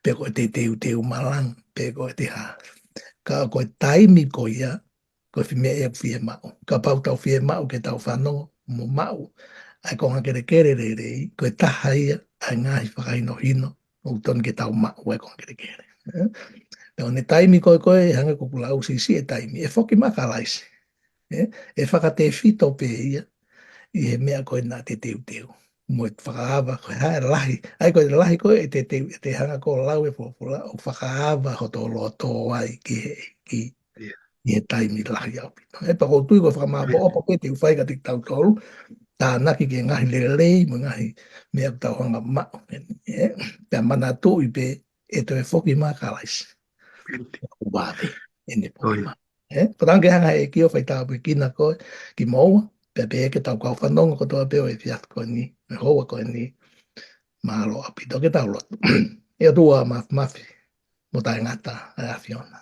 Pe ko e teuteu malanga, pe ko e hā. Ka ko e taimi ko ia, ko e foʻi meʻa ia ʻoku fiemaʻu. Kapau tau fiemaʻu ke tau fanongo mo maʻu ʻa e konga kelekele lelei, ko e taha ia ʻa e ngaahi fakahinohino ʻoku totonu ke tau maʻu ʻa e konga kelekele. Ē? Pea ko ʻene taimi ko ē, ko ē, hangē ko ʻeku lau, siʻisiʻi e taimi, ʻe foki mai ʻa Kalaisi. Ē? ʻE fakatefito pē ia ʻi he meʻa ko ē naʻa te teuteu. Mo e fakaava, ko e hā e lahi. ʻA ia ko e lahi ko ē ʻe te, te, ʻe te hanga ʻo lau e folofola, ʻo fakaava hoto loto ai ki he, ki ʻIo. ʻI he taimi lahi ʻaupito. Ē, pea ʻoku ou tui ko e fakamāʻopoʻopo pē te u fai kiate kitautolu, tānaki ki he ngaahi lelei mo e ngaahi meʻa ʻoku tau hanga ʻo maʻu. Ē, pea manatuʻi pē ʻe toe foki mai ʻa Kalaisi. ʻIo. ʻO vave ʻene foki mai. Ē, pea tau hanga ʻe he ʻEiki ʻo fai tāpuekina koe, kimoua, pea pehē ki he kau fanongo kotoa pē ʻo e efiafi ko eni, ʻi he houa ko eni, mālō ʻaupito. Ke tau lotu. ʻE ʻOtua Māfimafi mo Taʻengata ʻa e ʻAfiona.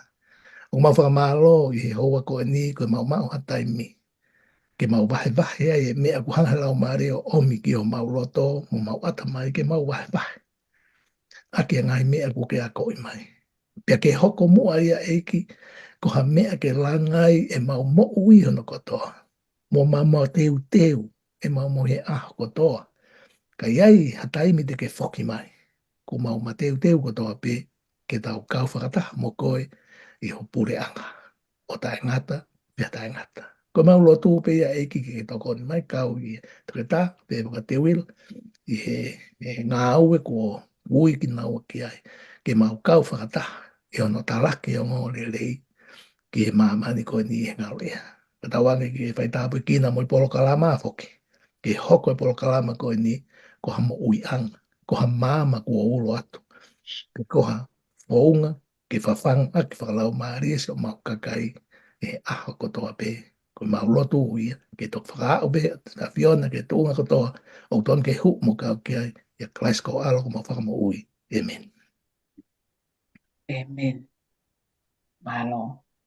ʻOku mau fakamālō ʻi he houa ko eni ko e mau maʻu ha taimi ke mau vahevahe ai e meʻa kuo hanga he Laumālie ʻo ʻomi ki homau loto mo homau ʻatamai ke mau vahevahe ʻaki e ngaahi meʻa kuo ke akoʻi mai. Pea ke hoko muʻa ia ʻEiki ko ha meʻa ke langa ai ʻemau moʻui hono kotoa mo mau mateuteu ʻemau moʻui he ʻaho kotoa. Ka ʻi ai ha taimi te ke foki mai, kuo mau mateuteu kotoa pē ke tau kau fakataha mo koe ʻi ho puleʻanga ʻo taʻengata pea taʻengata. Ko ʻemau lotu pē ia ʻEiki ke ke tokoni mai kau ʻi he toketā pea mo Tēvita ʻi he, he ngāue kuo ui kinaua ki ai, ke mau kau fakataha ʻi hono talaki e ongoongolelei ki he māmani ko eni he ngaluʻea. Ka tauange ke faitāpuekina mo e polokalama foki, ke hoko e polokalama ko eni ko ha moʻuiʻanga, ko ha maama kuo ulo atu, ke ko ha founga ke fafanga ʻaki fakalaumālie siʻomau kakai ʻi he ʻaho kotoa pē. Ko ʻemau lotu ia ke toki fakaaʻu pē ʻa e ʻAfiona ki he tuʻunga kotoa ʻoku totonu ke hū mo kau ki ai, ʻia Kalaisi ko ho ʻAlo ko homau Fakamoʻui. ʻĒmeni. ʻĒmeni. Mālō.